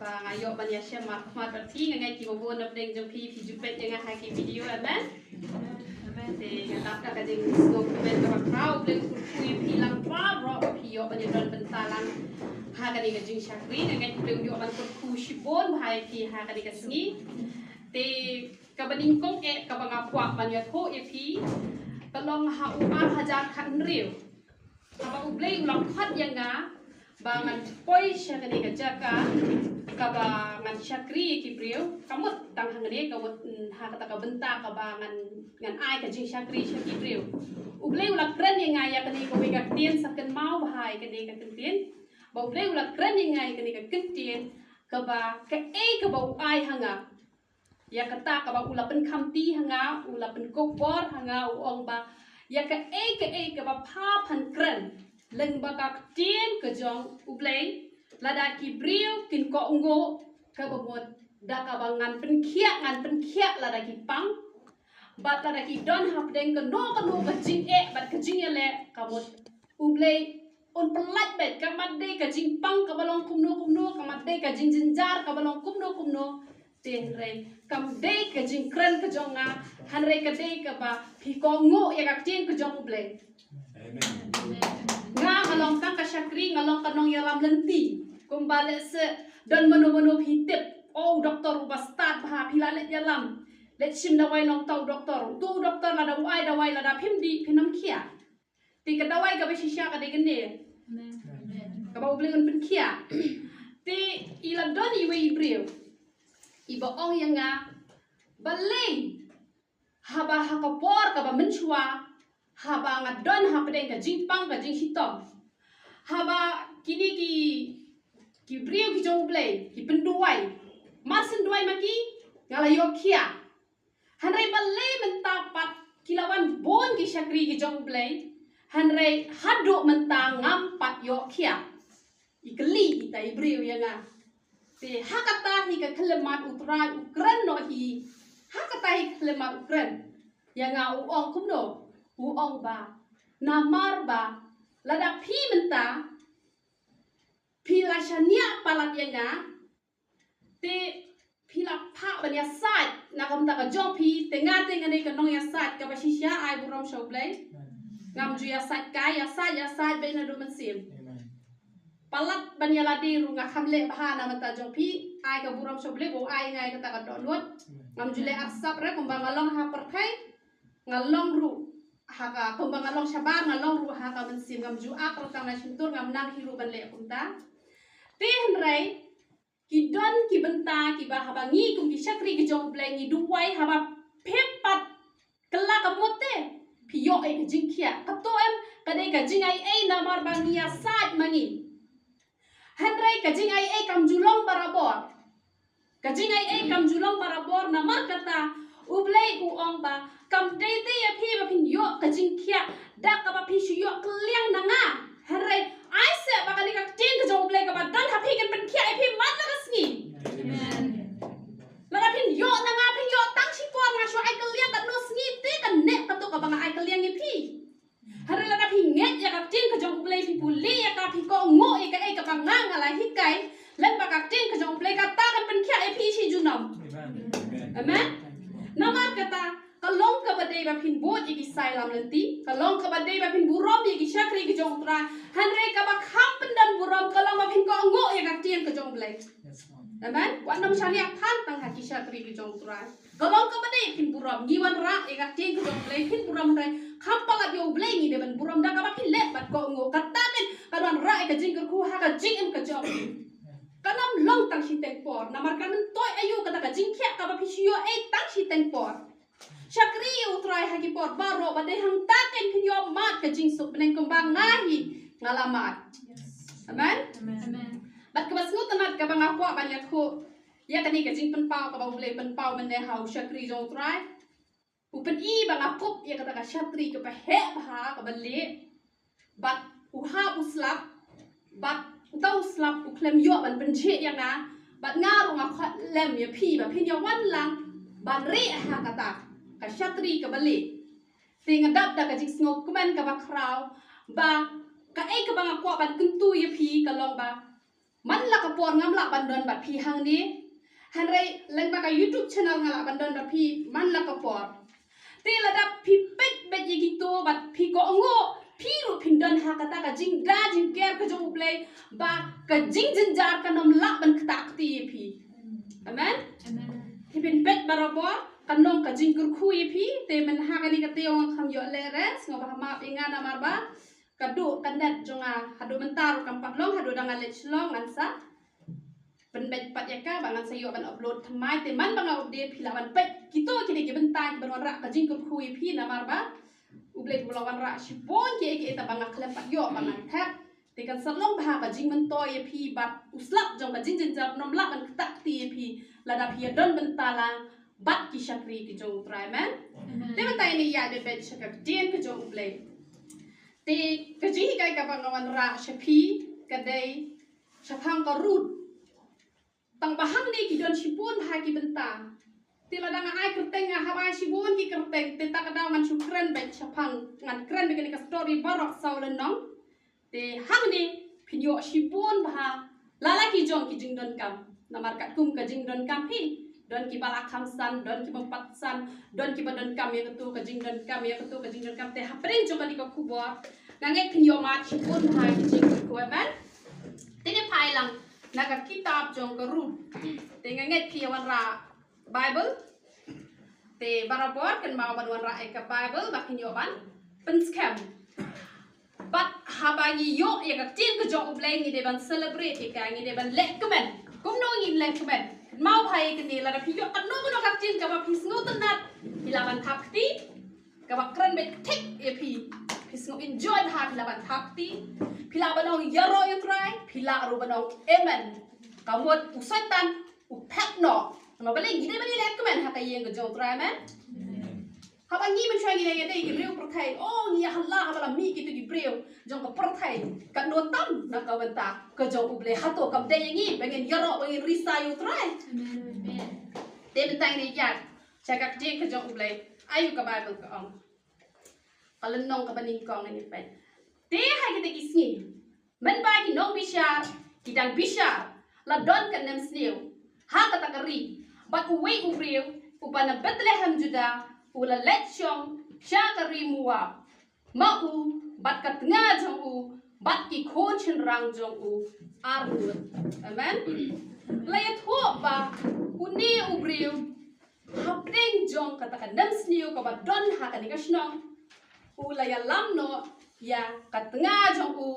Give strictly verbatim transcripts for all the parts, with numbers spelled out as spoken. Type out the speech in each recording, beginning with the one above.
Ba nga ïoh ban ïashem markhmat bad phi, nga ngeit kiba bun na pdeng jong phi, phi ju peit ïa nga ha ki video, amen. Te nga dap da ka jingsngewkmen kaba khraw, U Blei un kyrkhu ïa phi lang baroh ba phi ïoh ban ïadon bynta lang ha kane ka jingshakri, nga ngeit U Blei un ïoh ban kyrkhu shibun bha ïa phi ha kane ka sngi. Te kaba nyngkong eh kaba nga kwah ban ïathuh ïa phi ka long ha u ar hajar khathynriew. Haba U Blei u la khot ïa nga ba ngan poi sha kane ka jaka kaba ngan shakri ïa ki briew, ka mut tang hangne, ka mut, mm, ha kata ka bynta kaba ngan, ngan ai ka jingshakri sha ki briew. U Blei u la kren ïa nga ïa kane kawei ka ktien, sa kynmaw bha ïa kane ka ktien. Ba U Blei u la kren ïa nga ïa kane ka ktien kaba kaei kaba u ai ha nga. Ïa kata kaba u la pynkhamti ha nga, u la pynkup bor ha nga, u ong ba ïa kaei kaei kaba pha phan kren lyngba ka ktien ka jong U Blei, lada ki briew kin kohnguh, kaba mut da kaba ngan pynkhiah, ngan pynkhiah lada ki pang. Bad lada ki don hapdeng kano kano ka jingeh bad ka jingïaleh, ka mut U Blei un pyllait beit. Kam dei ka jingpang kaba long kumno kumno, kam dei ka jingjynjar kaba long kumno kumno. Te hynrei kam dei ka jingkren ka jong nga, hynrei ka dei kaba phi kohnguh ïa ka ktien ka jong U Blei. Amen. Nga, nga long tang ka shakri, nga long ka nongïalam lynti. Kumba lehse don mano mano phi tip, oh, doktor uba stad bha, phi la leit ïalam, leit shim dawai na uta u doktor. Uta u doktor lada u ai dawai, lada phim dih, phin ym khiah. Te ka dawai kaba shisha ka dei kane, kaba U Blei un pynkhiah. Te i la don iwei i briew iba ong ïa nga, balei haba ha ka por kaba mynshuwa, haba nga don hapdeng ka jingpang ka jingshitom, haba kine ki, ki briew ki jong U Blei ki pynduwai, mar syn duwai ma ki, nga la ïoh khiah. Hynrei balei mynta pat ki la wan bun ki shakri ki jong U Blei, hynrei haduh mynta ngam pat ïoh khiah? I kylli ita i briew ïa nga. Te ha kata hi ka khyllipmat U Trai u kren noh hi. Ha kata hi ka khyllipmat u kren ïa nga, u ong kumno? U ong ba namar ba lada phi mynta phi la shaniah palat ïa nga, te phi la phah ban ïasaid na ka bynta ka jong phi. Te nga te nga dei ka nongïasaid kaba shisha, ai burom sha U Blei. Ngam ju ïasaid kai, ïasaid, ïasaid beit naduh mynsiem. Palat ban ïalade ruh nga kham leh bha na ka bynta jong phi. Ai ka burom sha U Blei ba u ai nga ïa kata ka dohnud. Ngam ju leh arsap re, kumba nga long ha pyrthei, nga long ruh ha ka, kumba nga long shabar, nga long ruh ha ka mynsiem. Ngam ju ap re tang na shyntur, ngam nang hi ruh ban leh kumta. Te hynrei ki don ki bynta kiba haba ngi kum ki shakri ki jong U Blei ngi duwai, haba phim pat kylla ka mut te, phi ïoh ïa ka jingkhiah. Kato em ka dei ka jingaiei namar ba ngi ïasaid ma ngi. Hynrei ka jingaiei kam ju long barabor. Ka jingaiei kam ju long barabor, namar kata U Blei u ong ba kam dei te ïa phi ba phin ïoh ka jingkhiah da kaba phi shu ïoh kylliang na nga. Hynrei ai se ba kane ka ktien ka jong U Blei kaba don ha phi kan pynkhiah ïa phi man la ka sngi. Lada phin ïoh na nga, phin ïoh tang shipor, nga shu ai kylliang katno sngi te kan neh kato kaba nga ai kylliang ïa phi. Hynrei lada phi ngeit ïa ka ktien ka jong U Blei, phi pule ïa ka, phi kohnguh ïa kaei kaba nga nga la hikai lyngba ka ktien ka jong U Blei, kata kan pynkhiah ïa phi shi junom. Amen. Namar kata ka long kaba dei ba phin bud ïa ki sailam lynti, ka long kaba dei ba phin burom ïa ki shakri ki jong U Trai. Hynrei kaba kham pyndon burom ka long ba phin kohnguh ïa ka ktien ka jong U Blei. Amen. Wat nym shaniah phan tang ha ki shakri ki jong U Trai. Ka long kaba dei phin burom, ngi wanrah ïa ka ktien ka jong U Blei, phin burom, hynrei kham palat ïa U Blei ngi dei ban burom da kaba phin leh bad kohnguh. Kata ken ka wanrah ïa ka jingkyrkhu ha ka jingim ka jong phi. Kan ym long tang shiteng por, namar kan myntoi aïu kata ka jingkhiah kaba phi shu ïoh ei tang shiteng por. Shakri ïa U Trai ha ki por baroh, ba dei hangta ken phin ïoh mad ka jingsuk bneng kumba nga hi nga la mad. Amen. Bad kaba sngewtynnat kaba nga kwah ban ïathuh ïa kane ka jingpynpaw kaba U Blei u pynpaw mynne ha u shakri jong U Trai. U pyni ba nga kup ïa kata ka shatri kaba heh bha kaba lieh, bad u hap u slap, bad uta u slap u khlem ïoh ban pynjhieh ïa nga, bad nga ruh nga khot lem ïa phi ba phin ïa wan lang ban rieh ha kata ka shatri kaba lieh. Te nga dap da ka jingsngewkmen kaba khraw ba kaei kaba nga kwah ban kyntu ïa phi ka long ba Man la ka por ngam lah ban don bad phi hangne. Hynrei lyngba ka YouTube channel nga lah ban don bad phi man la ka por. Te lada phi peit beit ïa kito bad phi kohnguh, phi ruh phin don ha kata ka jingda jingker ka jong U Blei, ba ka jingjynjar kan ym lah ban ktah kti ïa phi. Amen. Amen. Te phin peit barabor, kan long ka jingkyrkhu ïa phi. Te mynta ha kane ka taïew nga kham ïoh leh re, sngewbha map ïa nga namar ba ka duh ka net jong nga haduh mynta ruh kam pat long, haduh da nga leit Shillong ngan sa pynbeit pat ïa ka ba ngan sa ïoh ban upload thymmai. Te man ba nga update phi lah ban peit kito kine ki bynta kiban wanrah ka jingkyrkhu ïa phi namar ba U Blei u la wanrah shibun kiei kiei te ba nga khlem pat ïoh ba ngan thep. Te kan sa long bha ka jingmyntoi ïa phi bad u slap jong ka jingjynjar un ym lah ban ktah kti ïa phi lada phi ïa don bynta lang bad ki shakri ki jong U Trai. Amen. Amen. Te mynta ngin ïa beit sha ka ktien ka jong U Blei. Te ka jinghikai kaba nga wanrah sha phi ka dei shaphang ka Ruth. Tang ba hangne ki don shibun bha ki bynta. Te lada nga ai kyrteng nga hap ai shibun ki kyrteng, te ta ka daw ngan shu kren beit shaphang, ngan kren beit kane ka story baroh saw lynnong. Te hangne phin ïoh shibun bha la la ki jong ki jingdonkam. Namar katkum ka jingdonkam phi, don kiba la kham san, don kiba pat san, don kiba donkam ïa kato ka jingdonkam, ïa kato ka jingdonkam. Te hapdeng jong kane ka khubor nga ngeit phin ïoh mad shibun bha ki jingkyrkhu. Amen. Te ngin phai lang na ka kitab jong ka Ruth. Te nga ngeit phi ïa wanrah Bible. Te barabor kynmaw ban wanrah ïa ka Bible ba phin ïoh ban pynskhem. Bad haba ngi ïoh ïa ka ktien ka jong U Blei ngi dei ban celebrate ïa ka, ngi dei ban leh kmen. Kumno ngin leh kmen? Kynmaw bha ïa kane, lada phi ïoh kano kano ka ktien kaba phi sngewtynnat, phi lah ban thap kti. Kaba kren beit thik ïa phi, phi sngew enjoy bha phi lah ban thap kti. Phi lah ban ong ïaroh ïa U Trai, phi lah ruh ban ong amen. Ka mut u Soitan u phet noh. Namar balei? Ngi dei ban ïaleh kmen ha ka ïing ka jong U Trai. Amen. Haba ngi mynshuwa ngi dei, ngi dei ki briew pyrthei, oh ngi ïa hala haba la mih kito ki briew jong ka pyrthei, katno tam na ka bynta ka jong U Blei. Hato kam dei ïa ngi ba ngin ïaroh ba ngin risa ïa U Trai? Amen. Te mynta ngin ïa ïaid sha ka ktien ka jong U Blei. Aïu ka Bible ka ong? Ka lynnong kaba nyngkong ngin ïa peit. Te ha kita ki sngi mynba ki nongbishar ki dang bishar, la don ka nemsniew ha kata ka ri, bad uwei u briew uba na Bethlehem Judah u la leit shong sha ka ri Moab, ma u bad ka tnga jong u bad ki khun shynrang jong u arngut. Amen. La ïathuh ba une u briew hapdeng jong kata ka nemsniew kaba don ha kane ka shnong, u la ïalam noh ïa ka tnga jong u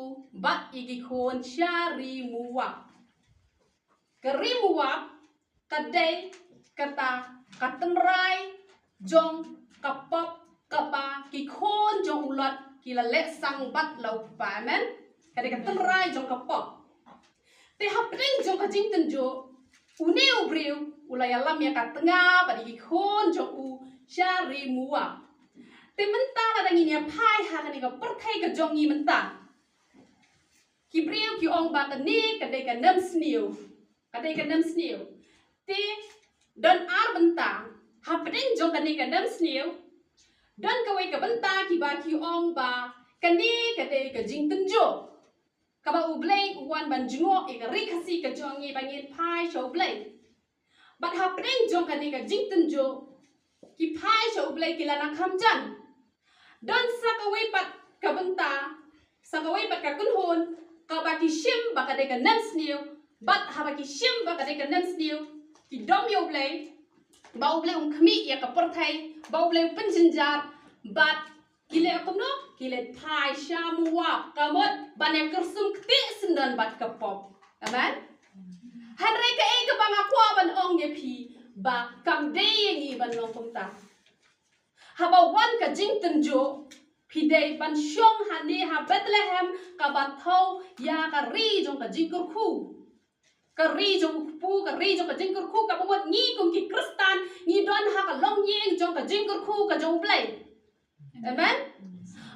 bad ïa ki khun sha ri Moab. Ka ri Moab ka dei kata ka tynrai jong ka pop kaba ki khun jong u Lot ki la leh sang bad la u kpa. Amen. Ka dei ka tynrai jong ka pop. Te hapdeng jong ka jingtynjuh, une u briew u la ïalam ïa ka tnga bad ïa ki khun jong u sha ri Moab. Te mynta lada ngin ïa phai ha kane ka pyrthei ka jong ngi mynta, ki briew ki ong ba kane ka dei ka nemsniew. Ka dei ka nemsniew. Te don ar bynta hapdeng jong kane ka nemsniew. Don kawei ka bynta kiba ki ong ba kane ka dei ka jingtynjuh kaba U Blei u wan ban jngoh ïa ka ri Khasi ka jong ngi ba ngin phai sha U Blei. Bad hapdeng jong kane ka jingtynjuh, ki phai sha U Blei ki la na kham jan. Don sa kawei pat ka bynta, sa kawei pat ka kynhun kaba ki shim ba ka dei ka nemsniew, bad haba ki shim ba ka dei ka nemsniew ki dom ïa U Blei, ba U Blei um khmih ïa ka pyrthei, ba U Blei u pynjynjar, bad ki leh kumno? Ki leit phai sha Moab, ka mut ban ïa kyrsum ktieh syndon bad ka pop. Amen. Hynrei kaei kaba nga kwah ban ong ïa phi, ba kam dei ïa ngi ban long kumta. Haba wan ka jingtynjuh, phi dei ban shong hangne ha Bethlehem kaba thew ïa ka ri jong ka jingkyrkhu. Ka ri jong u kpu, ka ri jong ka jingkyrkhu, kaba mut ngi kum ki Khristan ngi don ha ka longïing jong ka jingkyrkhu ka jong U Blei. Amen.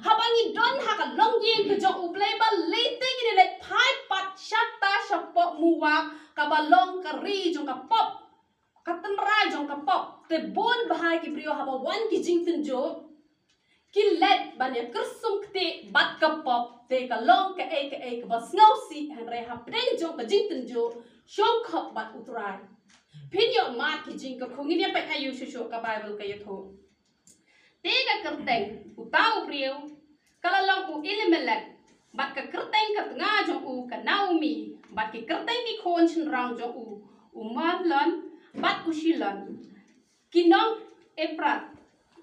Haba ngi don ha ka longïing ka jong U Blei, balei te ngi leit phai pat shata shapoh Moab kaba long ka ri jong ka pop, ka tynrai jong ka pop? Te bun bha ki briew haba wan ki jingtynjuh, ki leit ban ïa kyrsum ktieh bad ka pop, te ka long kaei kaei kaba sngewsih, hynrei hapdeng jong ka jingtynjuh shongkhop bad U Trai. Phin ïoh mad ki jingkyrkhu. Ngin ïa peit ha ïu shuh shuh, ka Baibl ka ïathuh. Te ka kyrteng uta u briew ka la long u Elimelek, bad ka kyrteng ka tnga jong u ka Naomi, bad ki kyrteng ki khun shynrang jong u, u Mahlon bad u Shilion, ki nong Ephrath,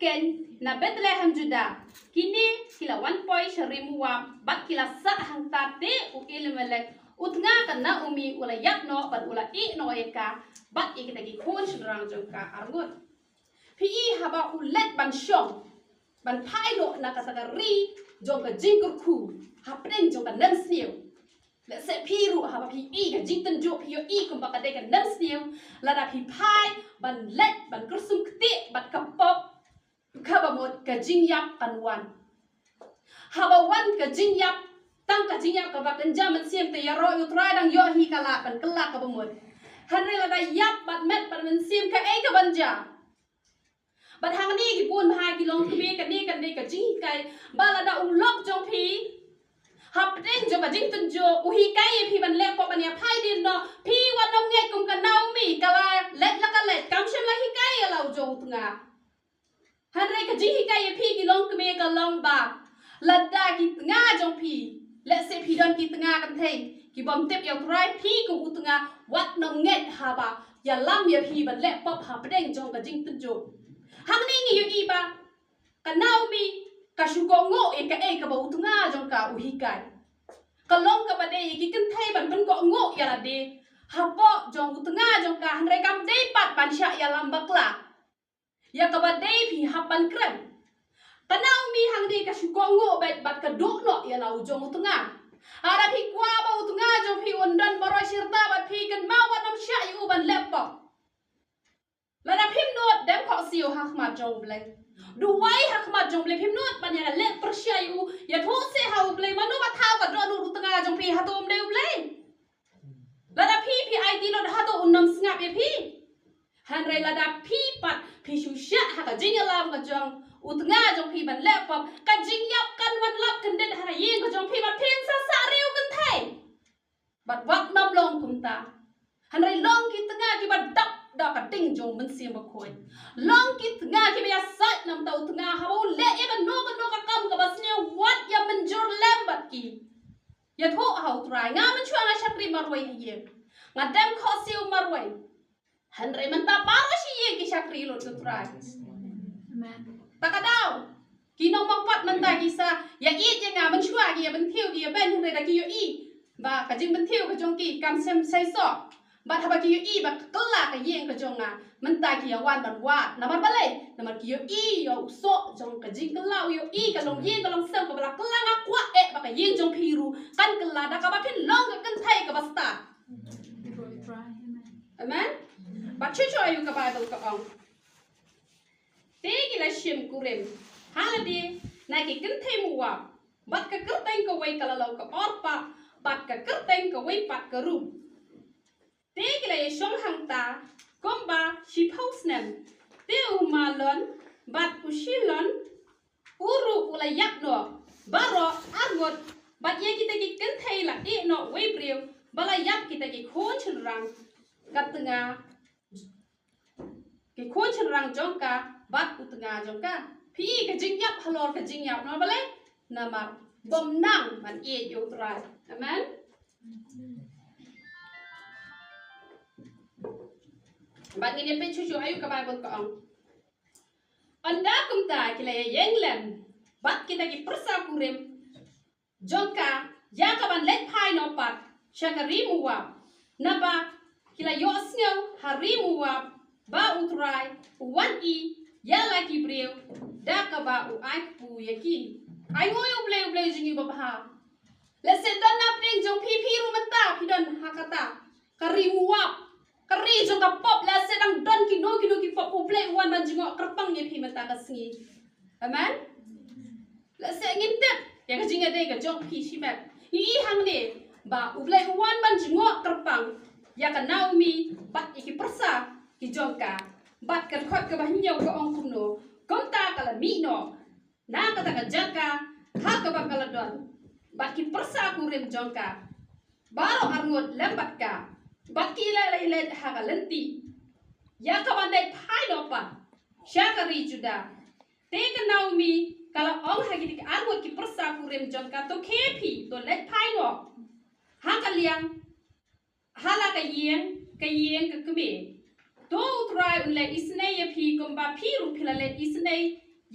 keiñ na Bethlehem Judah. Kine ki la wan poi sha ri Moab, bad ki la sah hangta. Te u Elimelek u tnga ka Naomi u la ïap noh bad u la ïeh noh ïa ka bad ïa kita ki khun shynrang jong ka arngut. Phi i haba u leit ban shong, ban phai noh na kata ka ri jong ka jingkyrkhu, hapdeng jong ka nemsniew. Lehse phi ruh haba phi i ka jingtynjuh phi ïohi kumba ka dei ka nemsniew, lada phi phai ban leit ban kyrsum ktieh bad ka pop, kaba mut ka jingïap kan wan. Haba wan ka jingïap, tang ka jingïap kaba kynja mynsiem, te ïaroh ïa U Trai dang ïoh hi ka lad ban kylla kaba mut. Hynrei lada ïap bad met bad mynsiem, kaei kaban jia? Bad hangne ki bun bha ki longkmie, kane kan dei ka jinghikai ba lada u lok jong phi hapdeng jong ka jingtynjuh u hikai ïa phi ban leh pop ban ïa phai dien noh, phi wat nym ngeit kum ka Naomi, ka la leit la ka leit, kam shym la hikai ïa la u jong u tnga. Hynrei ka jinghikai ïa phi ki longkmie ka long ba lada ki tnga jong phi, lehse phi don ki tnga kynthei ki bym tip ïa U Trai, phi kum u tnga wat nym ngeit haba ïalam ïa phi ban leh pop hapdeng jong ka jingtynjuh. Hangne ngi ïohi ba ka Naomi ka shu kohnguh ïa kaei kaba u tnga jong ka u hikai. Ka long kaba dei ïa ki kynthei ban pynkohnguh ïa lade hapoh jong u tnga jong ka, hynrei kam dei pat ban shah ïalam bakla ïa kaba dei phi hap ban kren. Ka Naomi hangne ka shu kohnguh beit bad ka duh noh ïa la u jong u tnga. Lada phi kwah ba u tnga jong phi un don baroh shi rta bad phi, kynmaw wat nym shah ïa u ban leh pop. Lada phim nud, dem khohsiew ha khmat jong U Blei. Duwai ha khmat jong U Blei, phim nud ban ïa leh pyrshah ïa u, ïathuh seh ha U Blei, mano ba thaw ka dohnud u tnga jong phi, hato um dei U Blei? Lada phi, phi aiti lut, hato un nym sngap ïa phi? Hynrei lada phi pat phi shu shah ha ka jingïalam ka jong u tnga jong phi ban leh pop, ka jingïap kan wan lap kyndit ha ka ïing ka jong phi bad phin sa sah riew kynthei. Bad wat nym long kumta. Hynrei long ki tnga kiba dap da ka ding jong U Mynsiem Bakhuid. Long ki tnga kiba ïasaid namar u tnga, haba u leh ïa kano kano ka kam kaba sniew, wat ïa mynjur lem bad ki. Ïathuh ha U Trai, nga mynshuwa nga shakri marwei ha ïing, nga dem khohsiew marwei. Hynrei mynta baroh shi ïing ki shakri lut ïa U Trai. Amen. Ta ka daw ki nongmangpat mynta ki sa ïa ïeit ïa nga, mynshuwa ki ïa bynthiew, ki ïa beiñ, hynrei da ki ïohi ba ka jingpynthiew ka jong ki kam shym seisoh. Bad haba ki ïohi ba ka kylla ka ïing ka jong nga, mynta ki ïa wan ban wad. Namar balei? Namar ki ïohi ïa u soh jong ka jingkylla, u ïohi ka longïing ka longsem kaba la kylla. Nga kwah eh ba ka ïing jong phi ruh kan kylla da kaba phin long ka kynthei kaba stad. Amen. Bad shuh shuh aïu ka Baibl ka ong. Te ki la shim kurim ha lade na ki kynthei Moab, bad ka kyrteng kawei ka la long ka Orpa, bad ka kyrteng kawei pat ka Ruth. Te ki la ïashong hangta kumba shiphew snem. Te u Mahlon bad u Shilion u ruh u la ïap noh, baroh arngut, bad ïa kita ki kynthei la ïeh noh uwei u briew ba la ïap kita ki khun shynrang ka tnga, ki khun shynrang jong ka bad u tnga jong ka. Phi i ka jingïap halor ka jingïap, namar balei? Namar bym nang ban ïeit ïa U Trai. Amen. Bad ngin ïa peit shuh shuh aïu ka Baibl ka ong. Ynda kumta ki la ïeng lem bad kita ki pyrsa kurim jong ka ïa ka ban leit phai noh pat sha ka ri Moab, naba ki la ïohsngew ha ri Moab ba U Trai u wan ïa la ki briew da kaba u ai kpu ïa ki. Ai nguh ïa U Blei, U Blei jong ngi babha. Lehse don na pdeng jong phi, phi ruh mynta phi don ha kata ka ri Moab, ka ri jong ka pop. Lehse dang don kino kino ki pop, U Blei u wan ban jngoh kyrpang ïa phi mynta ka sngi. Amen. Lehse ngim tip ïa ka jingïadei ka jong phi shimet. Ngi i hangne ba U Blei u wan ban jngoh kyrpang ïa ka Naomi bad ïa ki pyrsa ki jong ka. Bad ka dkhot kaba hynñiew ka ong kumno? Kumta ka la mih noh na kata ka jaka ha kaba ka la don, bad ki pyrsa kurim jong ka baroh arngut lem bad ka, bad ki la leit leit ha ka lynti ïa ka ban leit phai noh pat sha ka ri Juda. Te ka Naomi ka la ong ha ki arngut ki pyrsa kurim jong ka, to khie phi, to leit phai noh ha ka liang, ha la ka ïing, ka ïing ka kmie. To U Trai un leh isynei ïa phi kumba phi ruh phi la leh isynei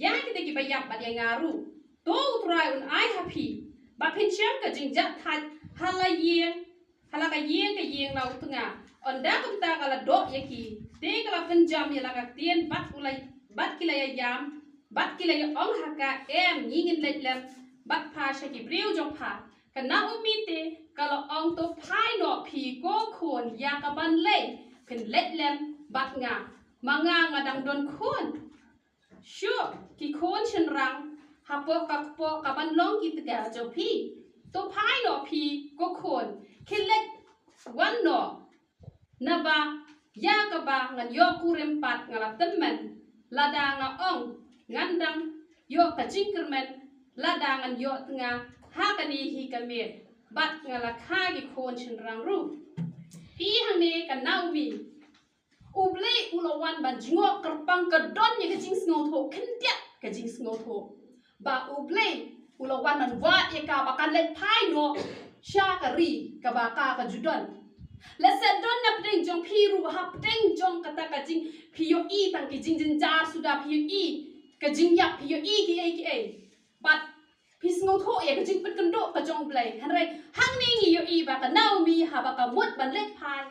ïa kita kiba ïap bad ïa nga ruh. To U Trai un ai ha phi ba phin shem ka jingjahthait ha la ïing, ha la ka ïing, ka ïing la u tnga. Ynda kumta ka la doh ïa ki, te ka la pynjam ïa la ka ktien bad u la, bad ki la ïa ïam, bad ki la ïa ong ha ka, em, ngi ngin leit lem bad pha sha ki briew jong pha. Ka Naomi te ka la ong, to phai noh phi ko khun ïa ka ban leit, phin leit lem bad nga, ma nga nga dang don khun. Shuh, ki khun shynrang hapoh ka kpoh ka ban long ki tnga jong phi. To phai noh phi ko khun, khie leit wan noh, naba ïa kaba ngan ïoh kurim pat nga la tymmen, lada nga ong ngan dang ïoh ka jingkyrmen, lada ngan ïoh tnga ha kane hi ka miet, bad nga la kha ki khun shynrang ruh. Phi hangne ka Naomi, U Blei u la wan ban jngoh kyrpang, ka don ïa ka jingsngewthuh, khyndiat ka jingsngewthuh ba U Blei u la wan ban wad ïa ka ba kan leit phai noh sha ka ri kaba ka ka ju don. Lehse don na pdeng jong phi ruh, ha pdeng jong kata ka jing, phi ïohi tang ki jingjynjar suda, phi ïohi ka jingïap, phi ïohi kiei kiei. Bad phi sngewthuh ïa ka jingpynkynduh ka jong U Blei. Hynrei hangne ngi ïohi ba ka Naomi haba ka mut ban leit phai,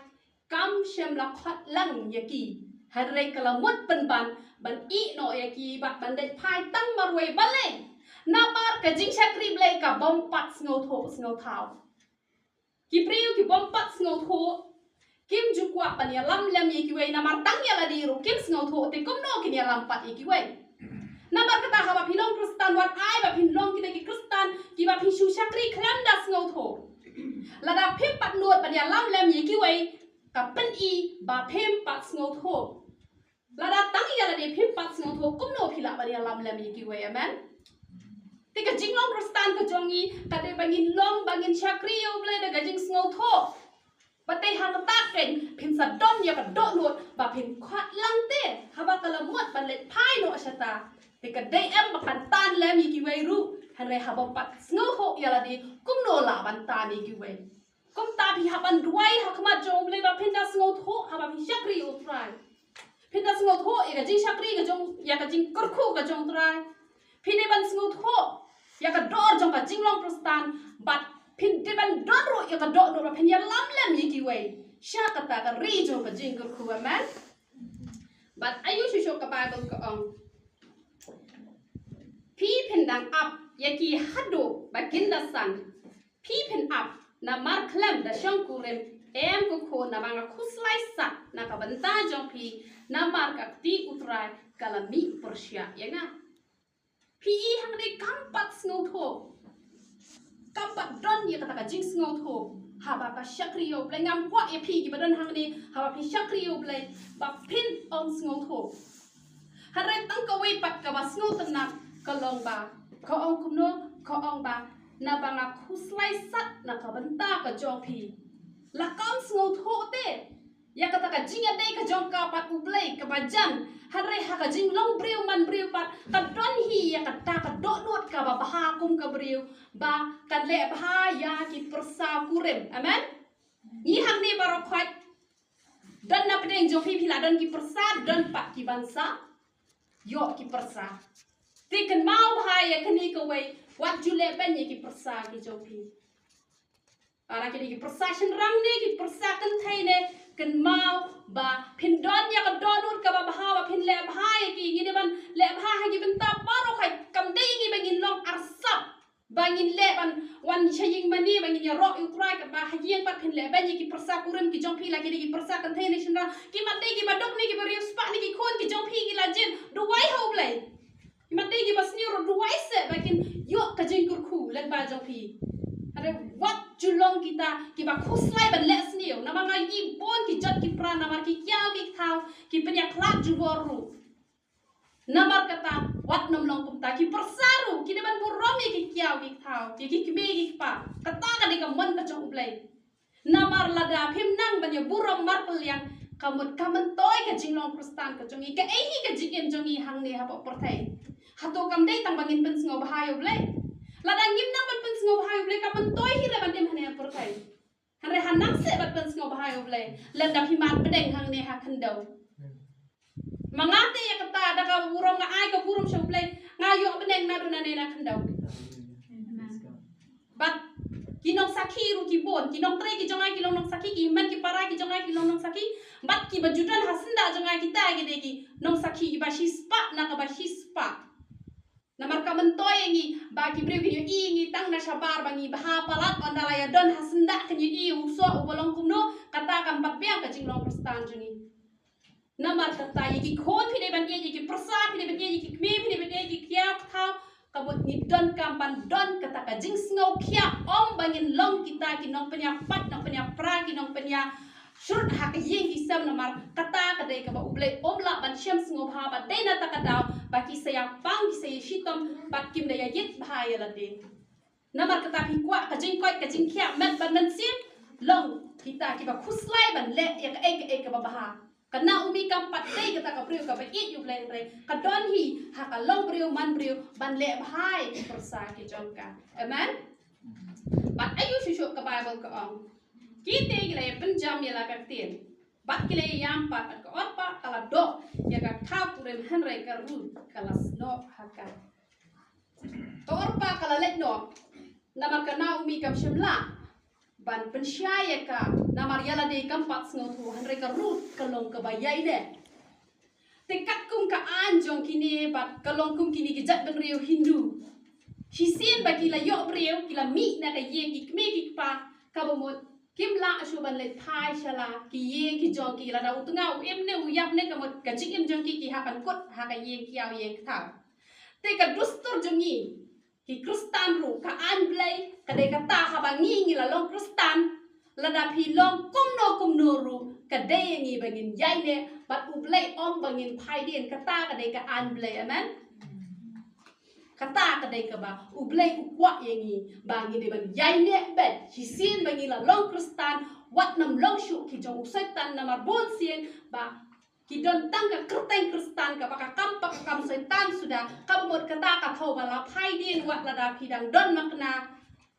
kam shym la khot lang ïa ki. Hynrei ka la mut pynban ban ïeh noh ïa ki bad ban leit phai tang marwei. Balei? Namar ka jingshakri Blei ka bym pat sngewthuh sngewthaw. Ki briew ki bym pat sngewthuh kim ju kwah ban ïalam lem ïa kiwei, namar tang ïa lade ruh kim sngewthuh, te kumno kin ïalam pat ïa kiwei? Namar kata haba phi long Khristan, wat ai ba phin long kita ki Khristan kiba phi shu shakri khlem da sngewthuh. Lada phim pat nud ban ïalam lem ïa kiwei, ka pyni ba phim pat sngewthuh. Lada tang ïa lade phim pat sngewthuh, kumno phi lah ban ïalam lem ïa kiwei? Amen. Te ka jinglong Khristan ka jong ngi ka dei ba ngin long, ba ngin shakri ïa U Blei da ka jingsngewthuh. Ba te hangta kein phin sa don ïa ka dohnud ba phin khot lang te haba ka la mut ban leit phai noh shata. Te ka dei em ba kan tan lem ïa kiwei ruh, hynrei haba pat sngewthuh ïa lade, kumno lah ban tan ïa kiwei? Kumta phi hap ban duwai ha khmat jong U Blei ba phin da sngewthuh haba phi shakri ïa U Trai. Phin da sngewthuh ïa ka jingshakri ka jong, ïa ka jingkyrkhu ka jong U Trai. Phin dei ban sngewthuh ïa ka dor jong ka jinglong Khristan, bad phin dei ban don ruh ïa ka dohnud ba phin ïalam lem ïa kiwei sha kata ka ri jong ka jingkyrkhu. Amen. Bad aïu shuh shuh ka Baibl ka ong, phi phin dang ap ïa ki haduh ba kin da san. Phi phin ap, namar khlem da shongkurim, em ko khun, namar nga khuslai sat na ka bynta jong phi, namar ka kti U Trai ka la mih pyrshah ïa nga. Phi i hangne kam pat sngewthuh, kam pat don ïa kata ka jingsngewthuh haba ka shakri ïa U Blei. Ngam kwah ïa phi kiba don hangne, haba phi shakri ïa U Blei, ba phin ym sngewthuh. Hynrei tang kawei pat kaba sngewtynnat ka long ba ka ong kumno, ka ong ba naba nga khuslai sat na ka bynta ka jong phi. La kam sngewthuh te ïa kata ka jingïadei ka jong ka bad U Blei kaba jan, hynrei ha ka jinglong briew man briew pat ka don hi ïa kata ka dohnud kaba bha kum ka briew ba kan leh bha ïa ki pyrsa kurim. Amen. Ngi hangne baroh khoit, don na pdeng jong phi, phi la don ki pyrsa, don pat ki ban sa ïoh ki pyrsa. Te kynmaw bha ïa kane kawei, wat ju lehbeiñ ïa ki pyrsa ki jong phi. Lada ki dei ki pyrsa shynrang ne ki pyrsa kynthei ne, kynmaw ba phin don ïa ka dohnud kaba bha ba phin leh bha ïa ki. Ngi dei ban leh bha ha ki bynta baroh khoit, kam dei ngi ba ngin long arsap ba ngin leh ban wan sha ïing mane ba ngin ïaroh ïa U Trai, katba ha ïing pat phin lehbeiñ ïa ki pyrsa kurim ki jong phi, la ki dei ki pyrsa kynthei ne shynrang, ki mat dei kiba duk ne kiba riewspah ne ki khun ki jong phi ki la jied, duwai ha U Blei. Ki mat dei kiba sniew ruh, duwai seh ba kin ïoh ka jingkyrkhu lyngba jong phi. Hynrei wat ju long kita kiba khuslai ban leh sniew, namar nga i bun ki jot ki pra namar ki kiaw ki thaw, ki pynïakhlad jubor ruh. Namar kata wat nym long kumta, ki pyrsa ruh ki dei ban burom ïa ki kiaw ki thaw, ïa ki kmie ki kpa. Kata ka dei ka mon ka jong U Blei. Namar lada phim nang ban ïa burom markylliang, ka mut ka myntoi ka jinglong Khristan ka jong ngi, kaei hi ka jingim jong ngi hangne hapoh pyrthei. Hato kam dei tang ba ngin pynsngewbha ïa U Blei? Lada ngim nang ban pynsngewbha ïa U Blei, ka myntoi hi re ban im hangne ha pyrthei. Hynrei ha nang seh ban pynsngewbha ïa U Blei, lada phi mad pdeng hangne ha khyndew. Ma nga te ïa kata, da ka burom nga ai ka burom sha U Blei, nga ïoh bneng naduh nangne na khyndew. Bad ki nongsakhi ruh ki bun, ki nongtrei ki jong nga ki long nongsakhi, ki hynmen ki para ki jong nga ki long nongsakhi. Bad kiba ju don ha syndah jong nga kita ki dei ki nongsakhi kiba shispah na kaba shispah. Namar ka myntoi ïa ngi ba ki briew kin ïohi ïa ngi tang na shabar ba ngi bha palat, ynda la ïa don ha syndah kin ïohi u soh uba long kumno. Kata kam pat biang ka jinglong Khristan jong ngi. Namar kata ïa ki khun phi dei ban ïeit, ïa ki pyrsa phi dei ban ïeit, ïa ki kmie phi dei ban ïeit, ïa ki kiaw ki thaw. Ka mut ngi donkam ban don kata ka jingsngewkhia, ym ba ngin long kita ki nongpynïapat, nongpynïapra, ki nongpynïa shrut ha ka ïing ki sem. Namar kata ka dei kaba U Blei um lah ban shem sngewbha, ba dei na kata ka daw ba ki sa ïa pang, ki sa ïa shitom bad kim da ïa ïit bha ïa lade. Namar kata phi kwah ka jingkoit ka jingkhiah met bad mynsiem, long kita kiba khuslai ban leh ïa kaei kaei kaba bha. Ka Naomi kam pat dei kata ka briew kaba ïeit ïa U Blei, hynrei ka don hi ha ka long briew man briew ban leh bha ïa ki pyrsa ki jong ka. Amen. Bad ayu shuh shuh ka Baibl ka ong, ki te ki la ïa pynjam ïa la ka ktien, bad ki la ïam pat, bad ka Orpa ka la doh ïa ka thaw kurim, hynrei ka Ruth ka la snoh ha ka. Ka Orpa ka la leit noh namar ka Naomi kam shym lah ban pynshai ïa ka, namar ïa lade kam pat sngewthuh, hynrei ka Ruth ka long kaba ïaineh. Te katkum ka aiñ jong kine, bad ka long kum kine ki jaitbynriew Hindu, shisien ba ki la ïoh briew ki la mih na ka ïing, ki kmie ki kpa, kaba mut kim lah shuh ban leit phai sha la ki ïing ki jong ki. Lada u tnga u im ne u ïap ne, ka mut ka jingim jong ki ki hap ban kut ha ka ïing kiaw ïing kthaw. Te ka dustur jong ngi ki Khristan ruh, ka aiñ Blei ka dei kata, haba ngi ngi la long Khristan, lada phi long kumno kumno ruh ka dei ïa ngi ba ngin ïaineh bad U Blei, ym ba ngin phai dien. Kata ka dei ka aiñ Blei. Amen. Kata ka dei kaba U Blei u kwah ïa ngi, ba ngi dei ban ïaineh beit. Shisien ba ngi la long Khristan, wat nym long shuh ki jong u Soitan, namar bun sien ba ki don tang ka kyrteng Khristan kaba ka kam pat ka kam Soitan suda. Kaba mut kata ka thaw ba la phai dien, wat lada phi dang don makna,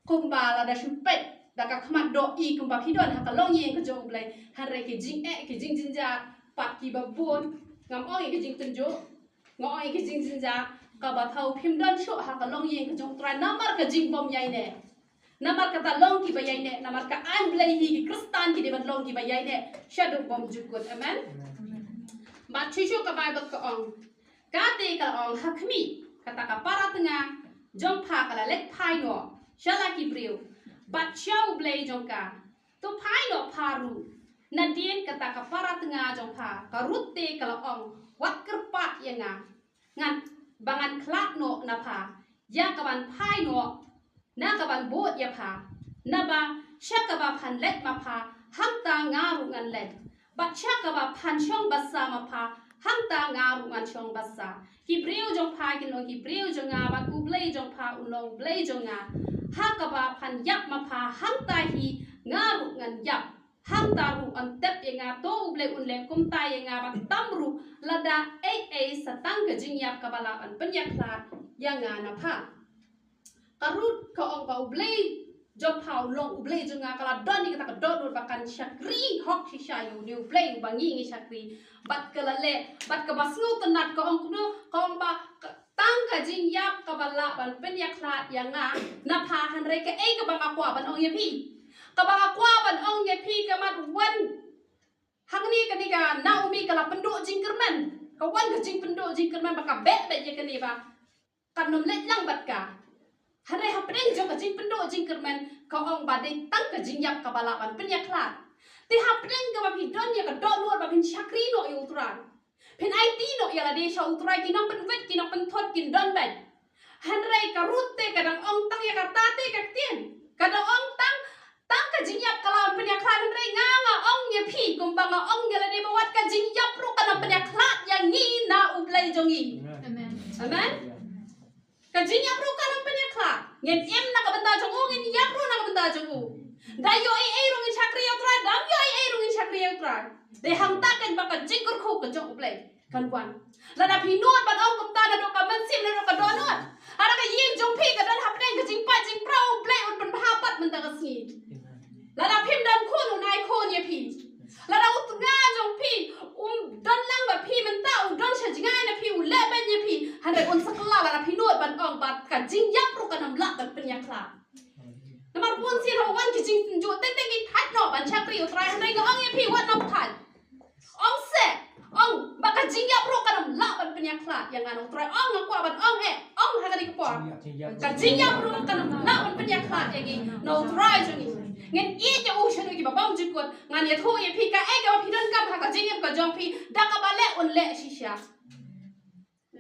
kumba lada shu peit da ka khmat doh i kumba phi don ha ka longïing ka jong U Blei, hynrei ki jingeh ki jingjynjar pat kiba bun. Ngam ong ïa ki jingtynjuh, nga ong ïa ki jingjynjar, kaba thaw phim don shuh ha ka longïing ka jong U Trai namar ka jingbym ïaineh. Namar kata long kiba ïaineh, namar ka aiñ Blei hi, ki Khristan ki dei ban long kiba ïaineh shaduh bymjukut. Amen. Bad shuh shuh ka Baibl ka ong, ka te ka la ong, ha khmih, kata ka para tnga jong pha ka la leit phai noh sha la ki briew bad sha U Blei jong ka. To phai noh pha ruh. Nadien kata ka para tnga jong pha ka Ruth te ka la ong, wat kyrpad ïa nga, ngan, ba ngan khlad noh na pha ïa kaban phai noh na kaban bud ïa pha. Naba sha kaba phan leit ma pha, hangta nga ruh ngan leit. Bad sha kaba phan shong basa ma pha, hangta nga ruh ngan shong basa. Ki briew jong pha kin long ki briew jong nga, bad U Blei jong pha un long U Blei jong nga. Ha kaba phan ïap ma pha, hangta hi nga ruh ngan ïap. Hangta ruh yn tep ïa nga, to U Blei un leh kumta ïa nga, bad tam ruh lada ei ei sa tang ka jingïap kaba lah ban pynïakhlad ïa nga na pha. Ka Ruth ka ong ba U Blei jong pha u long U Blei jong nga, ka la don ïa kata ka dohnud ba kan shakri hok shisha ïa une U Blei uba ngi ngi shakri. Bad ka la leh, bad kaba sngewtynnat ka ong kumno, ka ong ba ka, tang ka jingïap kaba lah ban pynïakhlad ïa nga na pha, hynrei kaei kaba nga kwah ban ong ïa phi. Kaba nga kwah ban ong ïa phi, ka mat wan hangne kane ka Naomi ka la pynduh jingkyrmen. Ka wan ka jingpynduh jingkyrmen ba ka beh beit ïa kane ba kan nym leit lang bad ka. Hynrei hapdeng jong ka jingpynduh jingkyrmen ka ong ba dei tang ka jingïap kaba lah ban pynïakhlad. Te hapdeng kaba phi don ïa ka dohnud ba phin shakri noh ïa U Trai, phin aiti noh ïa lade sha U Trai, ki nongpynwit ki nongpynthut kin don beit. Hynrei ka Ruth te ka dang ong tang ïa kata te ka ktien. Ka dang ong tang, tang ka jingïap ka lah ban pynïakhlad, hynrei nga nga ong ïa phi kumba nga ong ïa lade ba wat ka jingïap ruh kan nym pynïakhlad ïa ngi na U Blei. jong ngi. Amen. Amen. Ka jingïap ruh kan ym pynïakhlad. Ngin im na ka bynta jong u, ngin ïap ruh na ka bynta jong u. Da ïoh ei ei ruh ngin shakri ïa u Trai, da ym ïoh ei ei ruh ngin shakri ïa u Trai. Dei hangta kan ba ka jingkyrkhu ka jong U Blei kan wan. Lada phi nud ban ong kumta naduh ka mynsiem, naduh ka dohnud. Haba ka ïing jong phi ka don hapdeng ka jingpait jingpra, U Blei un pynbha pat mynta ka sngi. Lada phim don khun, un ai khun ïa phi. Lada u tnga jong phi um don lang bad phi mynta, u don sha jngai na phi, u leh beiñ ïa phi. Hynrei un sa kylla lada phi nud ban ong, bad ka jingïap ruh kan ym lah ban pynïakhlad. Namar bunsien haba wan ki jingtynjuh teng teng ki thait noh ban shakri ïa u Trai, hynrei nga ong ïa phi, wat nym thait. Ong seh, ong ba ka jingïap ruh kan ym lah ban pynïakhlad ïa nga na u Trai. Ong, nga kwah ban ong eh, ong ha kane ka por. Ka jingïap ruh kan ym lah ban pynïakhlad ïa ngi na u Trai jong ngi. Ngin ïeit ïa u shano kiba bym jukut. Ngan ïathuh ïa phi kaei kaba phi donkam ha ka jingim ka jong phi, da kaba leh un leh shisha.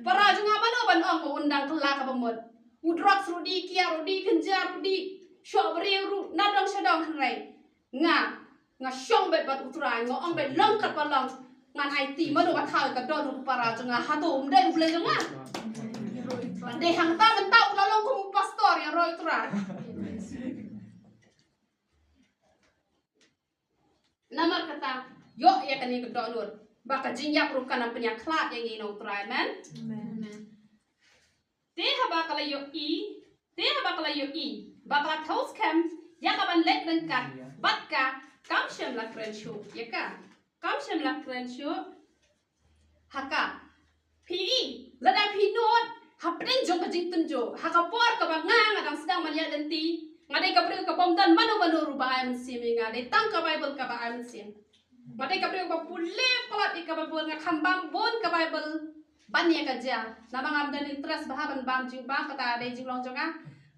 Para jong nga, mano ban ong ba un dang kylla kaba mut. U drugs ruh dih, kiar ruh dih, kynja ruh dih, shoh briew ruh na dong sha dong, hynrei nga, nga shong beit bad u Trai, nga ong beit long katba long ngan aiti. Mano ba thaw ïa ka dohnud u para jong nga? Hato um dei U Blei jong nga? Dei hangta mynta u la long kum u pastor ïaroh ïa u Trai. Namar kata, ïoh ïa kane ka dohnud ba ka jingïap ruh kan ym pynïakhlad ïa ngi na u Trai. Amen. Amen. Te haba ka la ïohi, te haba ka la ïohi ba ka la thew skhem ïa ka ban leit ryngkat bad ka, kam shym la kren shuh ïa ka. Kam shym la kren shuh ha ka. Phi i, lada phi nud hapdeng jong ka jingtynjuh, ha ka por kaba nga, nga dang sdang ban ïaid lynti, nga dei ka briew ka bym don mano mano ruh ba ai mynsiem ïa nga, dei tang ka Baibl kaba ai mynsiem. Nga dei ka briew ba pule palat ïa ka Baibl, nga kham bam bun ka Baibl ban ïa ka jia. Namar ngam don interest bha ban bam jingbam, kata dei jinglong jong nga.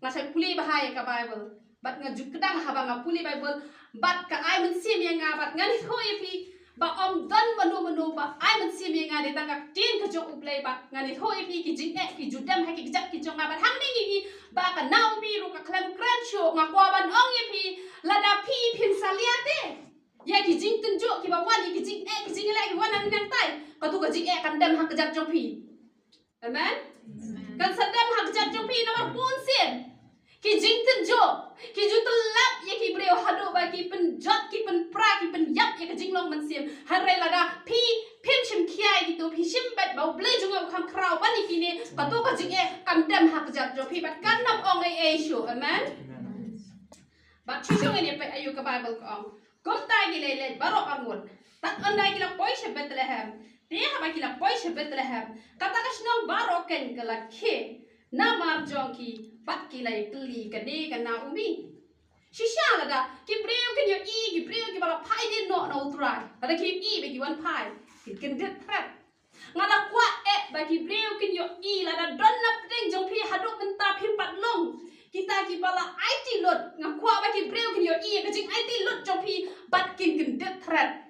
Nga shait pule bha ïa ka Baibl. Bad nga ju kdang haba nga pule Baibl, bad ka ai mynsiem ïa nga, bad ngan ïathuh ïa phi ba ym don mano mano ba ai mynsiem ïa nga, dei tang ka ktien ka jong U Blei, bad ngan ïathuh ïa phi ki jingeh ki ju dem ha ki kjat ki jong nga. Bad hangne ngi i ba ka Naomi ruh ka khlem kren shuh. Nga kwah ban ong ïa phi, lada phi phim salia te ïa ki jingtynjuh kiba wan, ïa ki jingeh ki jingeh kiba wan hangne nangtai, kato ka jingeh kan dem ha kjat jong phi. Amen. Amen. Kan sa dem ha kjat jong phi namar bunsien ki jingtynjuh ki ju tyllep ïa ki briew haduh ba ki pynjot, ki pynpra, ki pynïap ïa ka jinglong mynsiem. Hynrei lada phi phim shim khia ïa kito, phi shim beit ba U Blei jong nga u kham khraw ban ïa kine, kato ka jingeh kan dem ha kjat jong phi bad kan ym ong ei ei shuh. Amen. Amen. Bad shuh shuh ngin ïa peit aïu ka Baibl ka ong. Kumta ki leit leit baroh arngut. Tad ynda ki la poi sha Bethlehem. Te haba ki la poi sha Bethlehem, kata ka shnong baroh keiñ ka la khie namar jong ki, bad ki la ïakylli kane ka Naomi. Shisha lada ki briew kin ïohi, ki briew kiba la phai dien noh na U Trai, lada ki ïohi ba ki wan phai, kin kyndit thret. Nga da kwah eh ba ki briew kin ïohi, lada don na pdeng jong phi haduh mynta phim pat long kita kiba la aiti lut, nga kwah ba ki briew kin ïohi ïa ka jingaiti lut jong phi bad kin kyndit thret.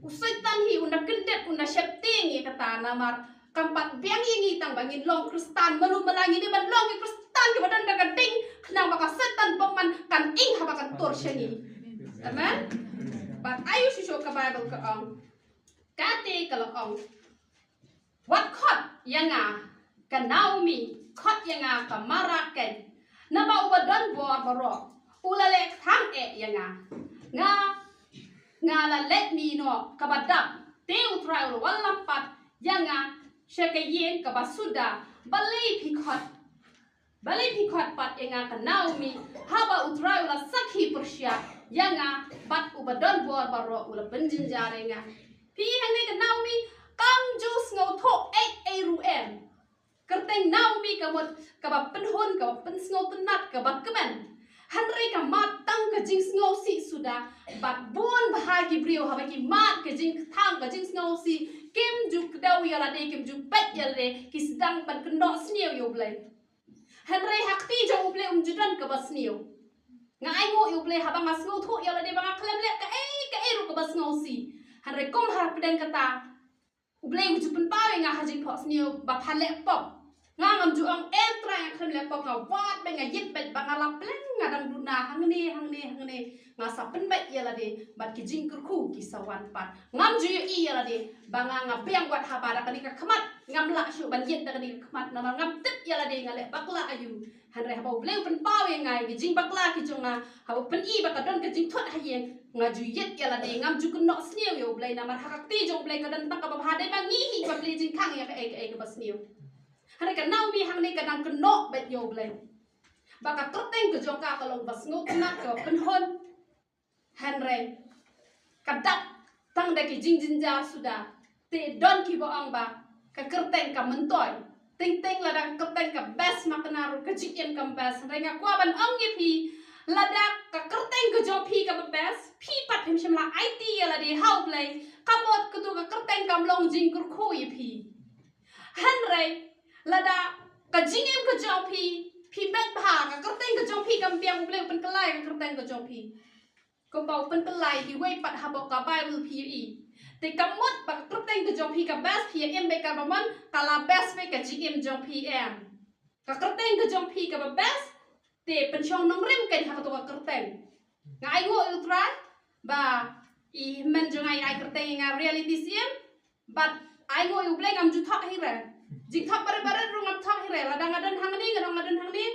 U Soitan hi un da kyndit, un da sheptieng ïa kata, namar kam pat biang ïa ngi tang ba ngin long Khristan. Malu mala ngi dei ban long ki Khristan kiba don da ka ding, khnang ba ka Soitan bymman kan ing haba kan tur sha ngi. Amen. Bad aïu shisha ka Baibl ka ong. Kata ka la ong, wat khot ïa nga ka Naomi, khot ïa nga ka Mara keiñ. Naba uba don bor baroh u la leh kthang eh ïa nga. Nga, nga la leit mih noh kaba dap, te U Trai u la wallam pat ïa nga sha ka ïing kaba suda. Balei phi khot Balei phi khot pat ïa nga ka Naomi, haba U Trai u la sakhi pyrshah ïa nga, bad uba don bor baroh u la pynjynjar ïa nga. Phi hangne ka Naomi kam ju sngewthuh ei ei ruh em. Kyrteng Naomi ka mut kaba pynhun, kaba pynsngewtynnat, kaba kmen. Hynrei ka mad tang ka jingsngewsih suda, bad bun bha ki briew haba ki mad ka jingkthang, ka jingsngewsih, kim ju kdew ïa lade, kim ju peit ïa lade, ki sdang ban kynnoh sniew ïa U Blei. Hynrei ha kti jong U Blei um ju don kaba sniew. Nga ainguh ïa U Blei haba nga sngewthuh ïa lade ba nga khlem leh kaei kaei ruh kaba sngewsih. Hynrei kum ha pdeng kata, U Blei u ju pynpaw ïa nga ha jingphohsniew ba pha leh pop. Nga ngam ju ong, em Trai, nga khlem leh pop, nga wad beit, nga ïit beit, ba nga la pleng, nga dang duna hangne hangne hangne. Nga sa pynbeit ïa lade bad ki jingkyrkhu ki sa wan pat. Ngam ju ïohi ïa lade ba nga, nga biang wat haba da kane ka khmat Ngam lah shuh ban ïit da kane ka khmat namar ngam tip ïa lade nga leh bakla aïu. Hynrei haba U Blei u pynpaw ïa nga ïa ki jingbakla ki jong nga, haba u pyni ba ka don ka jingthut ha ïing, nga ju ïit ïa lade, ngam ju kynnoh sniew ïa U Blei namar ha ka kti jong U Blei ka don tang kaba bha, dei ba ngi hi ba plie jingkhang ïa kaei kaei kaba sniew. Hynrei ka Naomi hangne ka dang kynnoh beit ïa U Blei ba ka kyrteng ka jong ka ka long ba sngewtynnat, kaba pynhun. Hynrei ka dap tang da ki jingjynjar suda. Te don kiba ong ba ka kyrteng ka myntoi. Teng teng lada ka kyrteng ka best ma kane ruh ka jingim kam best. Hynrei nga kwah ban ong ïa phi, lada ka kyrteng ka jong phi kaba best, phi pat phim shym la aiti ïa lade ha U Blei, ka mut kato ka kyrteng kam long jingkyrkhu ïa phi. Hynrei lada ka jingim ka jong phi, phi beit bha, ka kyrteng ka jong phi kam biang, U Blei u pynkylla ïa ka kyrteng ka jong phi. Kumba u pynkylla ïa kiwei pat, haba ka Baibl phi ïohi. Te ka mut ba ka kyrteng ka jong phi ka best, phi ïa im beit kaba mon, ka la best beit ka jingim jong phi em. Ka kyrteng ka jong phi kaba best, te pynshong nongrim kein ha kato ka kyrteng. Nga ainguh ïa U Trai ba i hynmen jong nga i ai kyrteng ïa nga Reality Syiem. Bad ainguh ïa U Blei ngam ju thok hi re. Jingthok barit barit ruh ngam thok hi re. Lada nga don hangne, nga don, nga don hangne.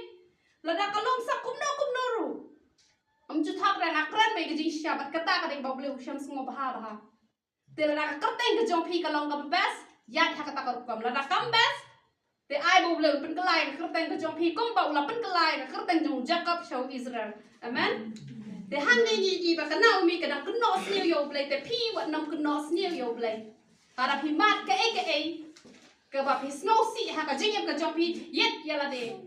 Lada ka long sa kumno kumno ruh, ngam ju thok re, nga kren beit ka jingshisha bad kata ka dei ba U Blei u shem sngewbha bha. Te lada ka kyrteng ka jong phi ka long kaba best, ïaid ha kata ka rukom. Lada kam best, te ai ba U Blei un pynkylla ïa ka kyrteng ka jong phi kumba u la pynkylla ïa ka kyrteng jong u Jakob sha u Israel. Amen. Te hangne ngi ïohi ba ka Naomi ka dang kynnoh sniew ïa U Blei, te phi wat nym kynnoh sniew ïa U Blei. Lada phi mad kaei kaei kaba phi sngewsih ha ka jingim ka jong phi, ïit ïa lade.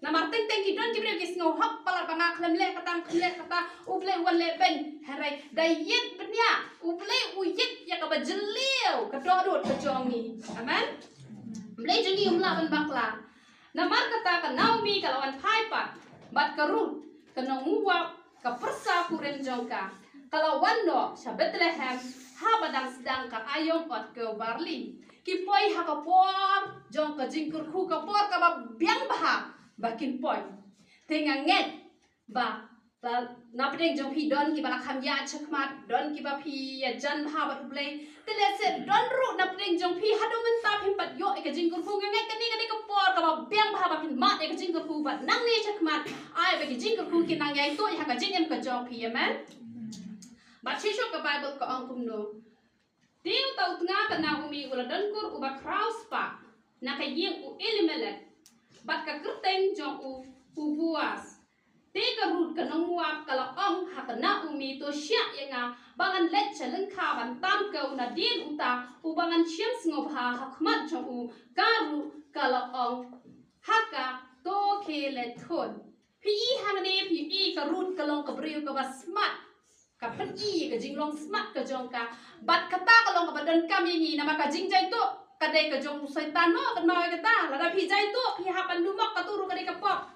Namar teng teng ki don ki briew ki sngew hok palat ba nga khlem leh kata, khlem leh kata, U Blei u wan leh beiñ. Hynrei da ïit bniah, U Blei u ïit ïa kaba jylliew ka dohnud ka jong ngi. Amen. U Blei jong ngi um lah ban bakla. Namar kata ka Naomi ka la wan phai pat bad ka Ruth ka nong Moab, ka pyrsa kurim jong ka, ka la wan noh sha Bethlehem haba dang sdang ka aïom ot kew barli. Ki poi ha ka por jong ka jingkyrkhu, ka por kaba biang bha ba kin poi. Te nga ngeit ba, ba na pdeng jong phi don kiba la kham ïaid shakhmat, don kiba phi ïajan bha bad U Blei. Te lehse don ruh na pdeng jong phi haduh mynta phim pat ïoh ïa ka jingkyrkhu. Nga ngeit kane ka dei ka por kaba biang bha ba phin mad ïa ka jingkyrkhu bad nangne shakhmat ai ba ki jingkyrkhu kin nang ïaid tuh ïa ka jingim ka jong phi. Amen. Bad shisha ka Baibl ka ong kumno. Te uta u tnga ka Naomi u la don kur uba khraw spah na ka ïing u Elimelek, bad ka kyrteng jong u u Boas. Te ka Ruth ka nong Moab ka la ong ha ka Naomi, to shah ïa nga ba ngan leit sha lyngkha ban tam kew nadien uta uba ngan shem sngewbha ha khmat jong u. Ka Ruth ka la ong ha ka, to khie leit khun. Phi i hangne, phi i ka Ruth ka long ka briew kaba smat. Ka pyni ka jinglong smat ka jong ka. Bad kata ka long kaba donkam ïa ngi, namar ka jingjai tuh ka dei ka jong u Soitan noh, kynmaw ïa kata. Lada phi jai tuh, phi hap ban dumok, kato ruh ka dei ka pop.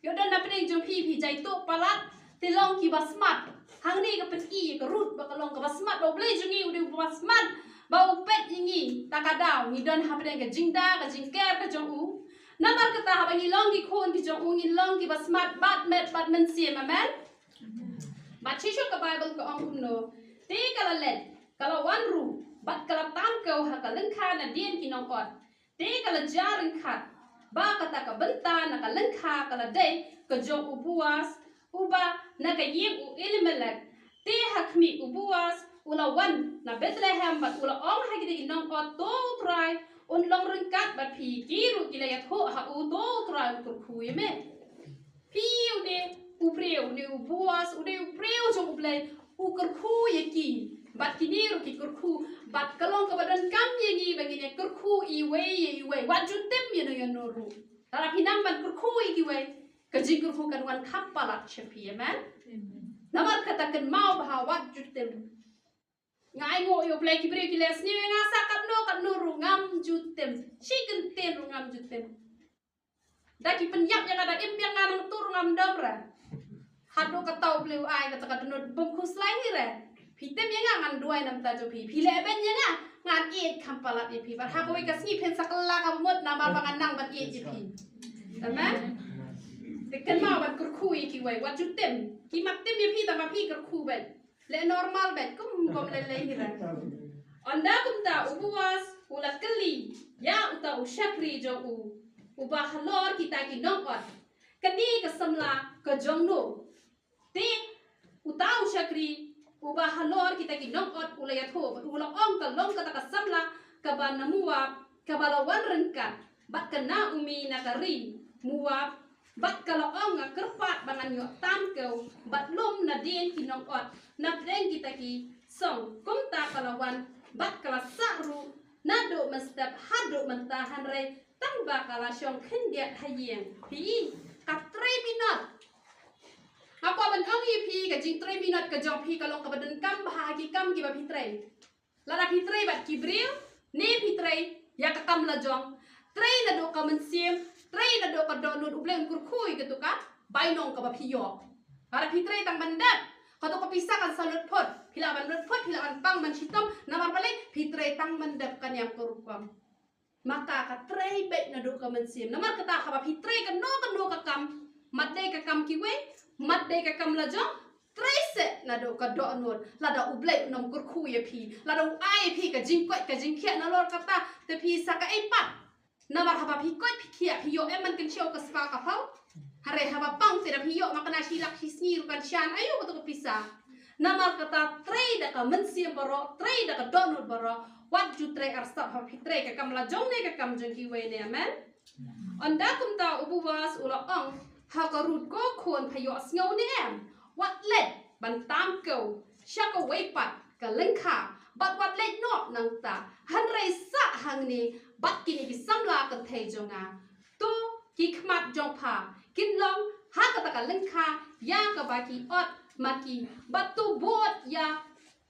Ïoh don na pdeng jong phi, phi jai tuh palat, te long kiba smat. Hangne ka pyni ka Ruth ba ka long kaba smat, ba U Blei jong ngi u dei uba smat, ba u peit ïa ngi ta ka daw ngi don hapdeng ka jingda ka jingker ka jong u. Namar kata haba ngi long ki khun ki jong u, ngi long kiba smat bad met bad mynsiem. Amen. Bad shisha ka Baibl ka ong kumno. Te ka la leit, ka la wan ruh bad ka la tam kew ha ka lyngkha nadien ki nongot. Te ka la jia ryngkat ba kata ka bynta na ka lyngkha ka la dei ka jong u Boas, uba na ka ïing u Elimelek. Te ha khmih, u Boas u la wan na Bethlehem bad u la ong ha kine ki nongot, to U Trai un long ryngkat bad phi. Ki ruh ki la ïathuh ha u, to U Trai u kyrkhu ïa me. Phi, une u briew, une u Boas u dei u briew jong U Blei, u kyrkhu ïa ki. Bad kine ruh ki kyrkhu. Bad ka long kaba donkam ïa ngi ba ngin ïa kyrkhu iwei ïa iwei, wat ju tim ïano ïano ruh. Lada phi nang ban kyrkhu ïa kiwei, ka jingkyrkhu kan wan kham palat sha phi. Amen. Namar kata kynmaw bha, wat ju tim. Nga ainguh ïa U Blei, ki briew ki leh sniew ïa nga sa katno katno ruh ngam ju tim. Shi kyntien ruh ngam ju tim. Da ki pynïap ïa nga, da im biang nga nangta ruh ngam dom re. Haduh kata U Blei u ai kata ka dohnud bym khuslai hi re. Phi tim ïa nga, ngan duwai namar jong phi. Phi leh beiñ ïa nga, ngan ïeit kham palat ïa phi. Bad ha kawei ka sngi phin sa kylla ka mut namar ba ngan nang ban ïeit ïa phi. Amen. Te kynmaw ban kyrkhu ïa kiwei, wat ju tim. Ki mat tim ïa phi tang ba phi kyrkhu beit. Leh normal beit, kum, kum leh leh hi re. Ynda kumta u Boas u la kylli ïa uta u shakri jong u, uba halor kita ki nongot. Kane ka samla ka jong no. Te uta u shakri uba halor kita ki nongot u la ïathuh, bad u la ong, ka long kata ka samla kaba na Moab, kaba la wan ryngkat bad ka Naomi na ka ri Moab, bad ka la ong, nga kyrpad ba ngan ïoh tam kew bad lum nadien ki nongot, napdeng kita ki song. Kumta ka la wan bad ka la sah ruh naduh mynstep haduh mynta, hynrei tang ba ka la shong khyndiat ha ïing. Phi i, ka trei minot. Nga kwah ban ong ïa phi, ka jingtrei minot ka jong phi ka long kaba donkam bha ha ki kam kiba phi trei. Lada phi trei bad ki briew, ne phi trei ïa ka kam la jong, trei naduh ka mynsiem, trei naduh ka dohnud, U Blei un kyrkhu ïa kato ka bainong kaba phi ïoh. Lada phi trei tang ban dep, kato ka pisa kan sa lut phot, phi lah ban lut phot, phi lah ban pang ban shitom, namar balei? Phi trei tang ban dep, kan ïam ka rukom. Ma ka, ka trei beit naduh ka mynsiem. Namar kata haba phi trei kano kano ka kam, mat dei ka kam kiwei, mat dei ka kam la jong, trei seh naduh ka dohnud. Lada U Blei un ym kyrkhu ïa phi, lada u ai ïa phi ka jingkoit ka jingkhiah nalor kata, te phi sa kaei pat? Namar haba phi koit phi khiah, phi ïoh em ban kynshew ka spah ka phew? Hynrei haba pang te da phi ïoh ma kane shi lak shi sngi ruh kan shan aïu kato ka pisa. Namar kata trei da ka mynsiem baroh, trei da ka dohnud baroh. Wat ju trei arsap haba phi trei ka kam la jong ne ka kam jong kiwei ne, amen. Ynda kumta u Boas u la ong ha ka Ruth, ko khun, pha ïohsngew ne em? Wat leit ban tam kew sha kawei pat ka lyngkha, bad wat leit noh nangta, hynrei sah hangne bad kine ki samla kynthei jong nga. To ki khmat jong pha kin long ha kata ka lyngkha ïa kaba ki ot ma ki, bad to bud ïa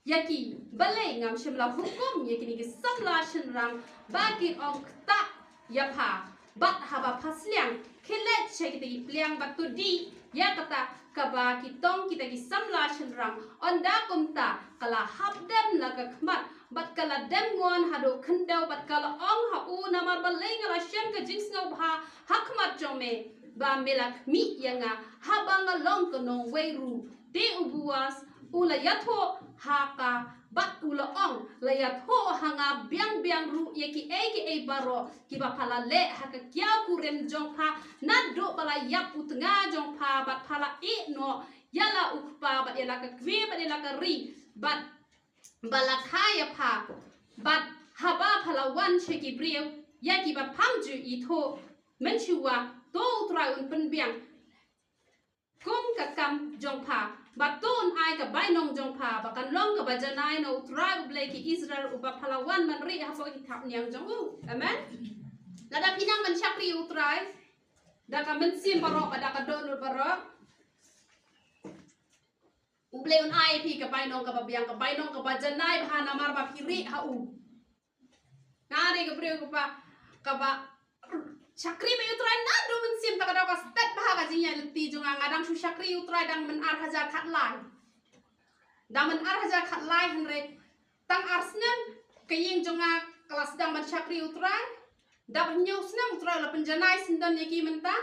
ïa ki. Balei ngam shym la hukum ïa kine ki samla shynrang ba kin ong ktah ïa pha? Bad haba pha sliang, khie leit sha kita ki pliang bad to dih ïa kata kaba ki tong kita ki samla shynrang. Ynda kumta ka la hap dem la ka khmat bad ka la dem ngon haduh khyndew bad ka la ong ha u, namar balei nga la shem ka jingsngewbha ha khmat jong me, ba me la khmih ïa nga haba nga long ka nongwei ruh? Te u Boas u la ïathuh ha ka bad u la ong, la ïathuh ha nga biang biang ruh ïa kiei kiei baroh kiba pha la leh ha ka kiaw kurim jong pha, naduh ba la ïap u tnga jong pha bad pha la ïeh noh ïa la u kpa bad ïa la ka kmie bad ïa la ka ri bad ba la kha ïa pha. Bad haba pha la wan sha ki briew ïa kiba pham ju ithuh mynshuwa, to U Trai un pynbiang kum ka kam jong pha, bad to un ai ka bainong jong pha ba kan long kaba janai na U Trai U Blei ki Israel, uba pha la wan ban rieh hapoh ki thapniang jong u. Amen. Lada phi nang ban shakri U Trai da ka mynsiem baroh bad da ka dohnud baroh, U Blei un ai phi ka bainong kaba biang, ka bainong kaba janai bha namar ba phi rieh ha u. Nga dei ka briew kaba, kaba shakri beit ïa U Trai naduh mynsiem, ta ka daw ka stet bha ka jingïaid lynti jong nga. Nga dang shu shakri ïa U Trai dang mynta ar hajar khatlai. Dang mynta ar hajar khatlai, hynrei tang ar snem ka ïing jong nga ka la sdang ban shakri ïa U Trai. Dap hynñiew snem U Trai la pynjanai syndon ïa ki mynta.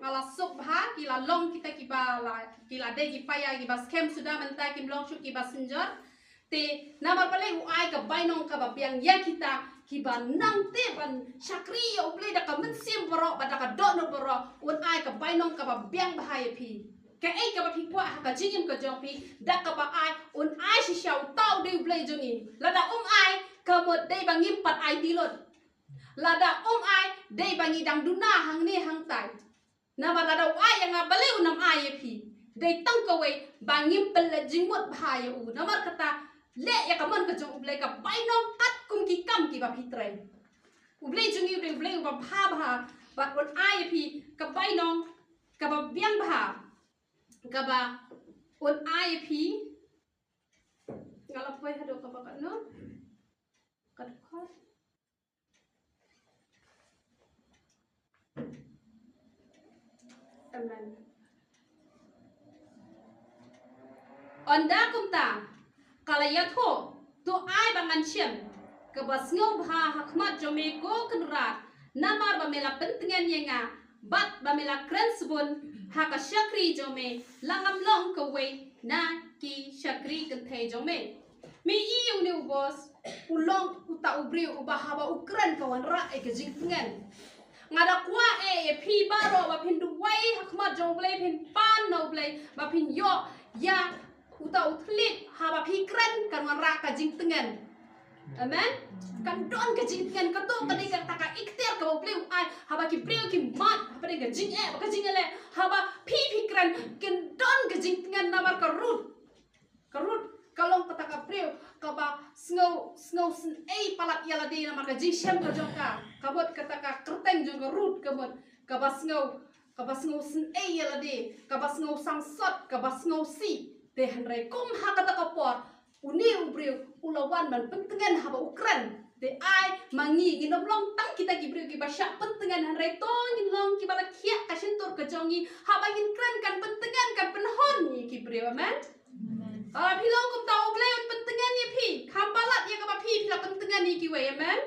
Nga la suk bha, ki la long kita kiba la, ki la dei ki paia kiba skhem suda, mynta kim long shuh kiba synjor. Te namar balei? U ai ka bainong kaba biang ïa kita kiba nang te ban shakri ïa U Blei da ka mynsiem baroh bad da ka dohnud baroh. Un ai ka bainong kaba biang bha ïa phi. Kaei kaba phi kwah ha ka jingim ka jong phi, da kaba ai, un ai shisha, uta u dei U Blei jong ngi. Lada um ai, ka mut dei ba ngim pat aiti lut. Lada um ai, dei ba ngi dang duna hangne hangtai. Namar lada u ai ïa nga, balei un ym ai ïa phi? Dei tang kawei, ba ngim pynleit jingmut bha ïa u. Namar kata, leh ïa ka mon ka jong U Blei, ka bainong katkum ki kam kiba phi trei. U Blei jong ngi u dei U Blei uba bha bha, bad un ai ïa phi ka bainong kaba biang bha, kaba un ai ïa phi. Nga la poi haduh kaba katno? Katno? Amen. Ynda kumta, ka la ïathuh, to ai ba ngan shem kaba sngewbha ha khmat jong me, ko Kynrad, namar ba me la pyntngen ïa nga, bad ba me la kren sbun ha ka shakri jong me, la ngam long kawei na ki shakri kynthei jong me. Me i ïa une u boss, u long uta u briew uba haba u kren ka wanrah ïa ka jingtngen. Nga da kwah eh ïa phi baroh ba phin duwai ha khmat jong U Blei, phin pan na U Blei ba phin ïoh ïa uta u thylliej, haba phi kren kan wanrah ka jingtngen. Amen. Kan don ka jingtngen, kato ka dei kata ka ikhtiar kaba U Blei u ai, haba ki briew ki mad hapdeng ka jingeh bad ka jingïaleh, haba phi phi kren kan don ka jingtngen. Namar ka Ruth, ka Ruth ka long kata ka briew kaba sngew, sngew sngewsih palat ïa lade namar ka jingshem ka jong ka. Ka mut kata ka kyrteng jong ka Ruth ka mut kaba sngew, kaba sngew sngewsih ïa lade, kaba sngew sangsot, kaba sngewsih. Te hynrei kum ha kata ka por une u briew u la wan ban pyntngen haba u kren. Te ai ma ngi, ngin ym long tang kita ki briew kiba shah pyntngen, hynrei to ngin long kiba la khiah ka shyntur ka jong ngi. Haba ngin kren kan pyntngen, kan pynhun ïa ki briew. Amen. Amen. Haba phi long kumta U Blei un pyntngen ïa phi, kham palat ïa kaba phi phi la pyntngen ïa kiwei. Amen.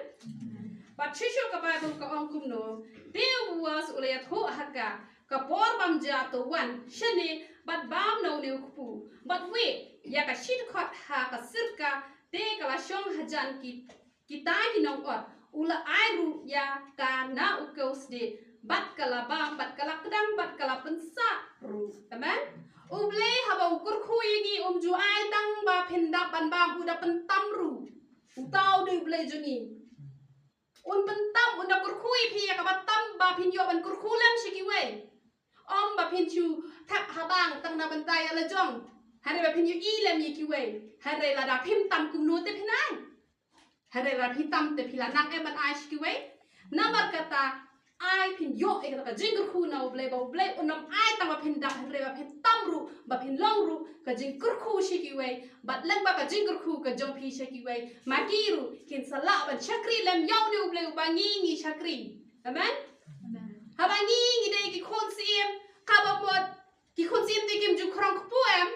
Bad shisha ka Baibl ka ong kumno? Te u Boas u la ïathuh ha ka, ka por bam ja to wan shane bad bam na une u kpu, bad wei ïa ka shi dkhot ha ka sirka, te ka la shong hajan ki, kita ki nongot. U la ai ruh ïa ka na u khew sdieh, bad ka la bam, bad ka la kdang, bad ka la pynsah ruh. Amen. U Blei haba u kyrkhu ïa ngi um ju ai tang ba phin dap ban bam, u da pyntam ruh. Uta u dei U Blei jong ngi. Un pyntam, un da kyrkhu ïa phi ïa kaba tam ba phin ïoh ban kyrkhu lem sha kiwei. Ym ba phin shu thep ha bank tang na bynta ïa la jong, hynrei ba phin ïohi lem ïa kiwei. Hynrei lada phim tam kumno te phin ai? Hynrei lada phi tam te phi la nang em ban ai sha kiwei? Namar kata ai phin ïoh ïa kata ka jingkyrkhu na U Blei, ba U Blei un ym ai tang ba phin dap, hynrei ba phin tam ruh, ba phin long ruh ka jingkyrkhu sha kiwei. Bad lyngba ka jingkyrkhu ka jong phi sha kiwei, ma ki ruh kin sa lah ban shakri lem ïa une U Blei uba ngi ngi shakri. Amen. Amen. Haba ngi ngi dei ki khun syiem, kaba mut ki khun syiem te kim ju khrong kpu em.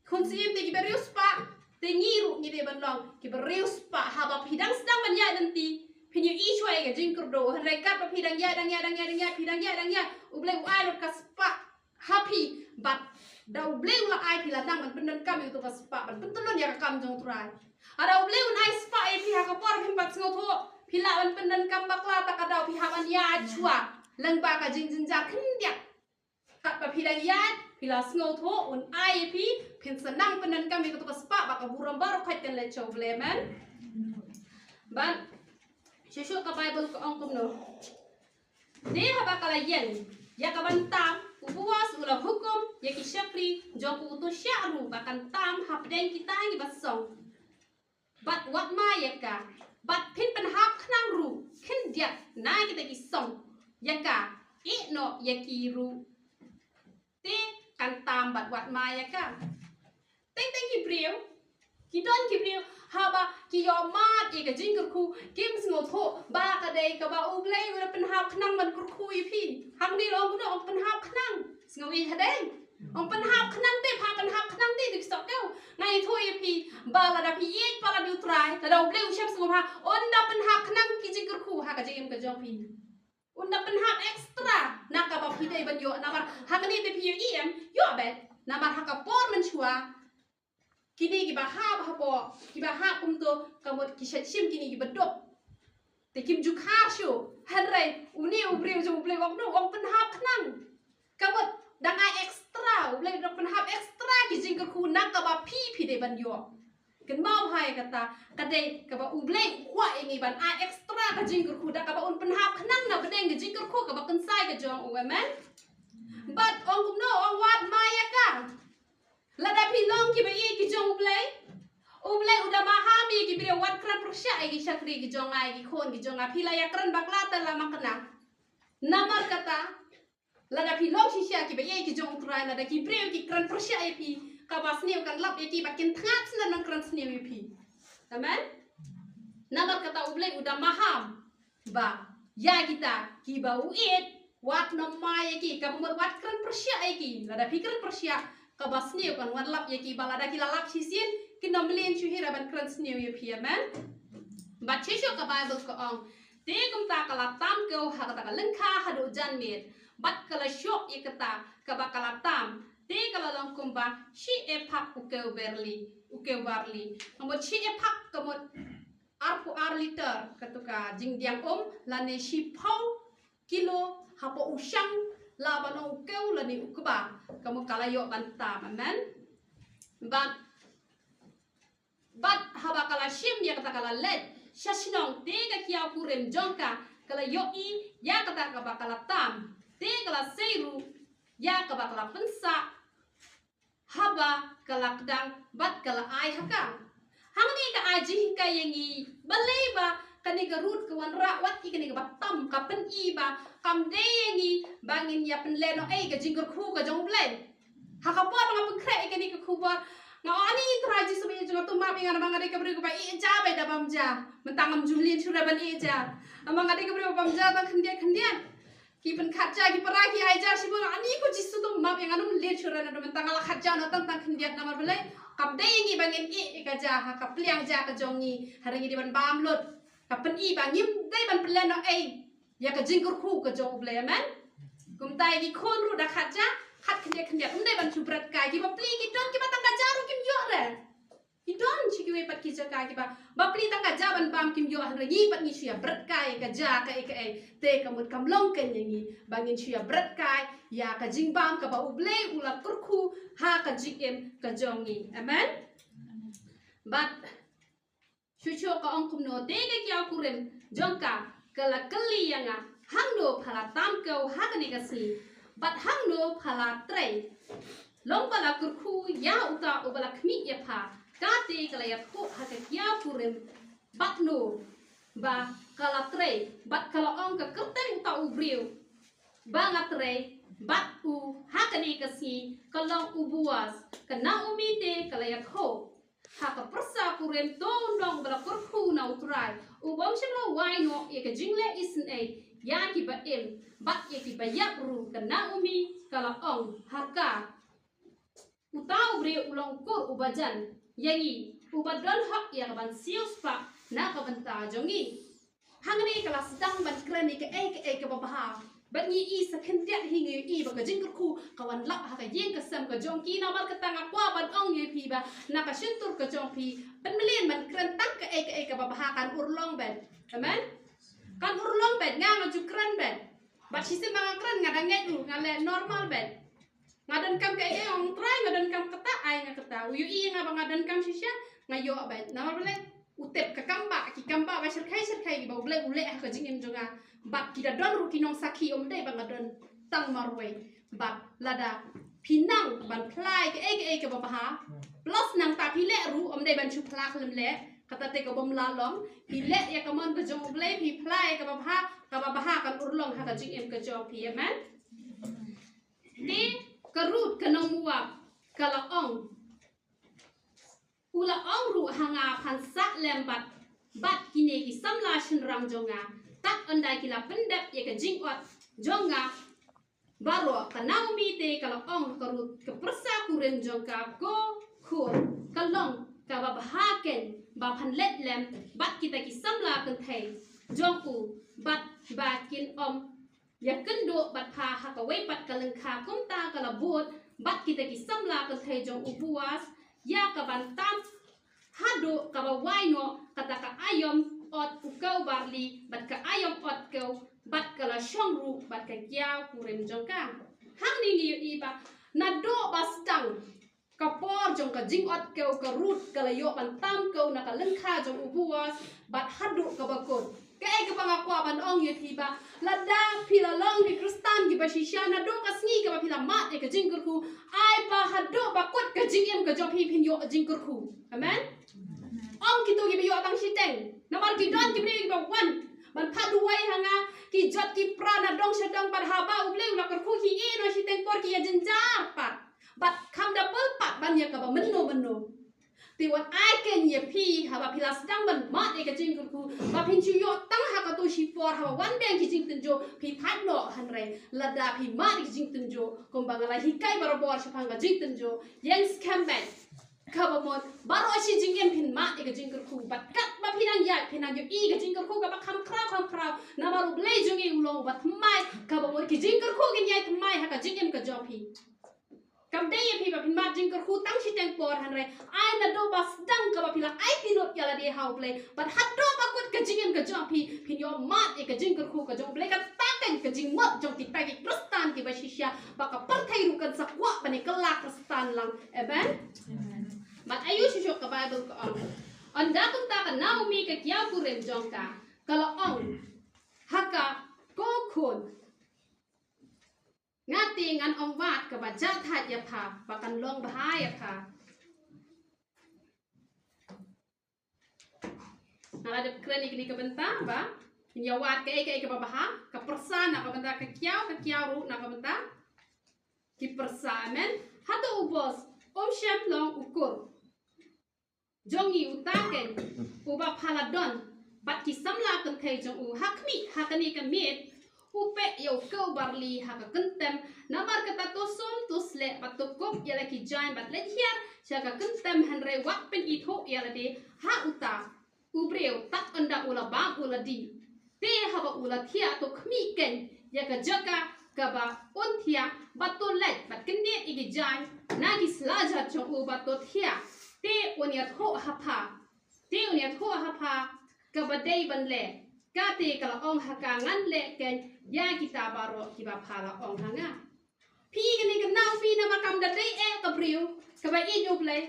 Khun syiem te kiba riewspah, te ngi ruh ngi dei ban long kiba riewspah. Haba phi dang sdang ban ïaid lynti, phin ïohi shuwa ïa ka jingkyrduh. Hynrei katba phi dang ïaid, dang ïaid, dang ïaid, dang ïaid, phi dang ïaid, dang ïaid, U Blei u ai lut ka spah ha phi. Bad da U Blei u la ai, phi la nang ban pyndonkam ïa kato ka spah ban pyntlun ïa ka kam jong U Trai. Lada U Blei un ai spah ïa phi ha ka por phim pat sngewthuh, phi lah ban pyndonkam bakla, ta ka daw phi hap ban ïaid shuwa lyngba ka jingjynjar khyndiat. Katba phi dang ïaid, phi la sngewthuh, un ai ïa phi, phin sa nang pyndonkam ïa kato ka spah, ba ka burom baroh khoit kan leit sha U Blei. Amen. Bad shisha ka Baibl ka ong kumno? Te haba ka la ïeng ïa ka ban tam, u Boas u la hukum ïa ki shakri jong u, uto shah ruh ba kan tam hapdeng kita kiba song. Bad wad mai ïa ka, bad phin pynhap khnang ruh khyndiat na kita ki song ïa ka, ïeh noh ïa ki ruh, te kan tam bad wad mai ïa ka. Teng teng ki briew, ki don ki briew, haba ki ïoh mad ïa ka jingkyrkhu, kim sngewthuh ba ka dei kaba U Blei u la pynhap khnang ban kyrkhu ïa phi. Hangne la ong kumno? Ong pynhap khnang. Sngew ïeit hadei. Ong pynhap khnang te, pha pynhap khnang te, te phi sngewthuh. Nga ïathuh ïa phi ba lada phi ïeit palat ïa U Trai, lada U Blei u shem sngewbha, un da pynhap khnang ki jingkyrkhu ha ka jingim ka jong phi. Un da pynhap extra na kaba phi dei ban ïoh. Namar hangne te phi ïohi em, ïoh beit. Namar ha ka por mynshuwa, kine kiba hap hapoh, kiba hap kumto, ka mut ki shait shim kine kiba duk. Te kim ju khar shuh. Hynrei une u briew jong U Blei u ong kumno? Ong pynhap khnang. Ka mut dang ai extra, U Blei u dang pynhap extra ki jingkyrkhu na kaba phi phi dei ban ïoh. Kynmaw bha ïa kata, ka dei kaba U Blei u kwah ïa ngi ban ai extra ka jingkyrkhu da kaba un pynhap khnang na pdeng ka jingkyrkhu kaba kynsai ka jong u. Amen. Bad ong kumno? Ong wad mai ïa ka. Lada phi long kiba ïeit ki jong U Blei, U Blei u da maham ïa ki briew. Wat kren pyrshah ïa ki shakri ki jong nga, ïa ki khun ki jong nga. Phi la ïakren bakla te la makna. Namar kata, lada phi long shisha kiba ïeit ki jong U Trai, lada ki briew ki kren pyrshah ïa phi, kaba sniew kan lap ïa ki bad kin thngat sniew ban kren sniew ïa phi. Amen. Namar kata U Blei u da maham ba ïa kita kiba u ïeit, wat nym mai ïa ki, kaba mut wat kren pyrshah ïa ki. Lada phi kren pyrshah, kaba sniew kan wan lap ïa ki, ba lada ki la lap shisien, kin nym mlien shuh hi ruh ban kren sniew ïa phi. Amen. Bad shisha ka Baibl ka ong, te kumta ka la tam kew ha kata ka lyngkha haduh janmiet, bad ka la shoh ïa kata kaba ka la tam, te ka la long kumba shi ephah u kew berli. u kew barli. Ka mut shi ephah, ka mut arphew ar liter, katu ka jingdiang um, lane shiphew kilo, hapoh u shang, la ban ong u kew, lane u kba, ka mut ka la ïoh ban tam, amen. Bad, bad haba ka la shim ïa kata ka la leit sha shnong, te ka kiaw kurim jong ka, ka la ïohi ïa kata kaba ka la tam, te ka la sei ruh ïa kaba ka la pynsah, haba ka la kdang bad ka la ai ha ka. Hangne ka ai jinghikai ïa ngi, balei ba kane ka Ruth ka wanrah wat ïa kane kaba tam, ka pyni ba kam dei ïa ngi ba ngin ïa pynlehnohei ka jingkyrkhu ka jong U Blei. Ha ka por ba nga pynkhreh ïa kane ka khubor, nga ong, ani Trai Jisu ba ïeit jong nga, to map ïa nga namar nga dei ka briew kaba ïeit ja bad da bam ja. Mynta ngam ju leit shuh re ban ïeit ja, namar nga dei ka briew ba bam ja tang khyndiat khyndiat. Ki pynkhat ja, ki para ki ai ja shibun, ani ko Jisu to map ïa nga, ngam leit shuh re, naduh mynta nga la khat ja noh tang tang khyndiat. Namar balei? Kam dei ïa ngi ba ngin ïeh ïa ka ja ha ka pliang ja ka jong ngi, hynrei ngi dei ban bam lut. Ka pyni ba ngim dei ban pynlehnohei ïa ka jingkyrkhu ka jong U Blei, amen. Kumta ïa ki khun ruh da khat ja, khat khyndiat khyndiat, ym dei ban shu bret kai. Ki bapli ki don kiba tang ka ja ruh kim ïoh re. Ki don shi kiwei pat ki jaka kiba, bapli tang ka ja ban bam kim ïoh, hynrei ngi pat ngi shu ïa bret kai ka ja kaei kaei. Te ka mut kam long keiñ ïa ngi ba ngin shu ïa bret kai ïa ka jingbam kaba U Blei u la kyrkhu ha ka jingim ka jong ngi. Amen. Bad shuh shuh ka ong kumno, te ka kiaw kurim jong ka ka la kylli ïa nga, hangno pha la tam kew ha kane ka sngi, bad hangno pha la trei? Long ba la kyrkhu ïa uta uba la khmih ïa pha. Kata ka la ïathuh ha ka kiaw kurim, bad no ba ka la trei, bad ka la ong, ka kyrteng uta u briew ba nga trei bad u ha kane ka sngi ka long u Boas. Ka Naomi te ka la ïathuh ha ka pyrsa kurim, to u nong ba la kyrkhu na U Trai, u bym shym la wai noh ïa ka jingleh isynei ïa kiba im bad ïa kiba ïap ruh. Ka Naomi ka la ong ha ka, uta u briew u long u kur uba jan ïa ngi, uba don hok ïa ka ban siew spah na ka bynta jong ngi. Hangne ka la sdang ban kren ïa kaei kaei kaba bha. Bad ngi i sa khyndiat hi ngi i ba ka jingkyrkhu ka wan lap ha ka ïing ka sem ka jong ki. Namar kata nga kwah ban ong ïa phi ba na ka shyntur ka jong phi, pynmlien ban kren tang kaei kaei kaba bha, kan urlong bad. Amen. Kan urlong bad, nga nga ju kren bad. Bad shisien ba nga kren nga da ngeit ruh, nga leh normal bad. Nga donkam kaei kaei, ong Trai nga donkam kata, ai nga kata. U ïohi ïa nga ba nga donkam shisha, nga ïoh bad. Namar balei? U tip ka kam ba, ki kam ba ba shyrkhei shyrkhei kiba U Blei u leh ha ka jingim jong nga. Bad ki da don ruh ki nongsakhi, ym dei ba nga don tang marwei. Bad lada phi nang ban phla ïa kaei kaei kaba bha, plus nangta phi leh ruh, ym dei ban shu phla khlem leh. Kata te ka bym lah long. Phi leh ïa ka mon ka jong U Blei, phi phla ïa kaba bha, kaba bha kan urlong ha ka jingim ka jong phi. Amen. Te ka Ruth ka nong Moab ka la ong, u la ong ruh ha nga, phan sah lem bad, bad kine ki samla shynrang jong nga, tad ynda ki la pyndep ïa ka jingot jong nga baroh. Ka Naomi te ka la ong ha ka Ruth, ka pyrsa kurim jong ka, ko khun, ka long kaba bha keiñ ba phan leit lem bad kita ki samla kynthei jong u, bad ba kin ym ïakynduh bad pha ha kawei pat ka lyngkha. Kumta ka la bud bad kita ki samla kynthei jong u Boas ïa ka ban tam, haduh kaba wai noh kata ka aïom ot u kew barli bad ka aïom ot kew, bad ka la shong ruh bad ka kiaw kurim jong ka. Hangne ngi ïohi ba naduh ba sdang ka por jong ka jingot kew, ka Ruth ka la ïoh ban tam kew na ka lyngkha jong u Boas, bad haduh kaba kut. Kaei kaba nga kwah ban ong ïa phi ba lada phi la long ki Khristan kiba shisha, naduh ka sngi kaba phi la mad ïa ka jingkyrkhu, ai ba haduh ba kut ka jingim ka jong phi phin ïoh jingkyrkhu. Amen. Ym kito kiba ïoh tang shiteng. Namar ki don ki briew kiba wan ban phah duwai ha nga, ki jot ki pra na dong sha dong, bad haba U Blei u la kyrkhu ki ïeh noh shiteng por, ki ïa jynjar pat. Bad kham da poi pat ban ïa kaba mynno mynno. Te wat ai keiñ ïa phi, haba phi la sdang ban mad ïa ka jingkyrkhu, ba phin shu ïoh tang ha kato shi por, haba wan biang ki jingtynjuh phi thait noh. Hynrei lada phi mad ïa ki jingtynjuh, kumba nga la hikai barabor shaphang ka jingtynjuh, ïeng skhem beit. Kaba mut baroh shi jingim phin mad ïa ka jingkyrkhu, bad katba phi nang ïaid phin nang ïohi ka jingkyrkhu kaba kham khraw kham khraw. Namar U Blei jong ngi u long uba thymmai, kaba mut ki jingkyrkhu kin ïai thymmai ha ka jingim ka jong phi. Kam dei ïa phi ba phin mad jingkyrkhu tang shiteng por, hynrei ai naduh ba sdang kaba phi la aiti lut ïa lade ha U Blei, bad haduh ba kut ka jingim ka jong phi, phin ïoh mad ïa ka jingkyrkhu ka jong U Blei. Kata ka dei ka jingmut jong kita ki Khristan kiba shisha, ba ka pyrthei ruh kan sa kwah ban ïa kylla Khristan lang. Amen. Bad aïu shisha ka Baibl ka ong. Ynda kumta ka Naomi ka kiaw kurim jong ka, ka la ong ha ka, ko khun, nga te ngan ym wad kaba jahthait ïa pha, ba kan long bha ïa pha. Nga la dep kren ïa kane ka bynta ba phin ïa wad kaei kaei kaba bha, ka pyrsa na ka bynta ka kiaw, ka kiaw ruh na ka bynta ki pyrsa. Amen. Hato u Boas um shym long u kur jong ngi uta keiñ, uba pha la don bad ki samla kynthei jong u? Ha khmih, ha kane ka miet u peh ïa u kew barli ha ka kyntem, namar kata to sum to sleh bad to kup ïa la ki jaiñ bad leit hiar sha ka kyntem, hynrei wat pynithuh ïa lade ha uta u briew, tad ynda u la bam u la dih. Te haba u la thiah to khmih keiñ ïa ka jaka kaba un thiah, bad to leit bad kyndit ïa ki jaiñ na ki slajat jong u bad to thiah. Te un ïathuh ha pha, te un ïathuh ha pha kaba dei ban leh. Kata ka la ong ha ka, ngan leh keiñ ïa kita baroh kiba pha la ong ha nga. Phi, kane ka Naomi namar kam da dei eh ka briew kaba ïeit U Blei,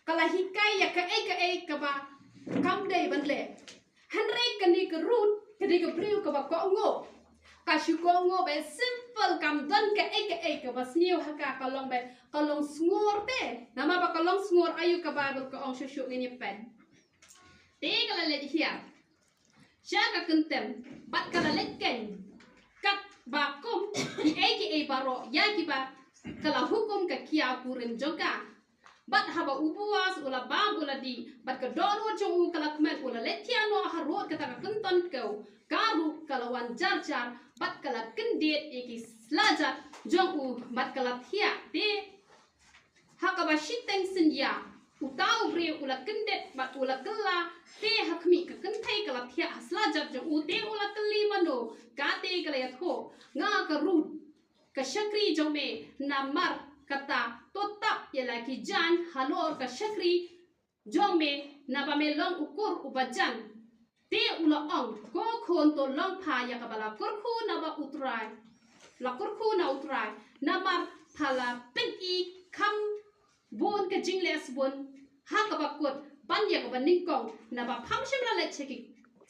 ka la hikai ïa kaei kaei kaba kam dei ban leh. Hynrei kane ka Ruth ka dei ka briew kaba kohnguh. Ka shu kohnguh ba simple, kam don kaei kaei kaba sniew ha ka, ka long ba, ka long sngur te. Namar ba ka long sngur, aïu ka Baibl ka ong shuh shuh, ngin ïa peit. Te ka la leit hiar sha ka kyntem bad ka la leit keiñ, katba kum kiei kiei baroh ïa kiba ka la hukum ka kiaw kurim jong ka. Bad haba u Boas u la bam u la dih bad ka dohnud jong u ka la kmen, u la leit thiah noh harud kata ka kynton kew. Ka ruh ka la wan jar jar bad ka la kyndit ïa ki slajat jong u bad ka la thiah. Te ha kaba shiteng synñia uta u briew u la kyndit bad u la kylla. Te ha khmih ka kynthei ka la thiah ha slajat jong u. Te u la kylli, mano? Kata ka la ïathuh, nga ka Ruth, ka shakri jong me, namar kata to tap ïa la ki jaiñ halor ka shakri jong me, naba me long u kur uba jan. Te u la ong, ko khun, to long pha ïa kaba la kyrkhu na ba U Trai, la kyrkhu na U Trai, namar pha la pyni kham bun ka jingleh sbun ha kaba kut ban ïa kaba nyngkong, naba pham shym la leit sha ki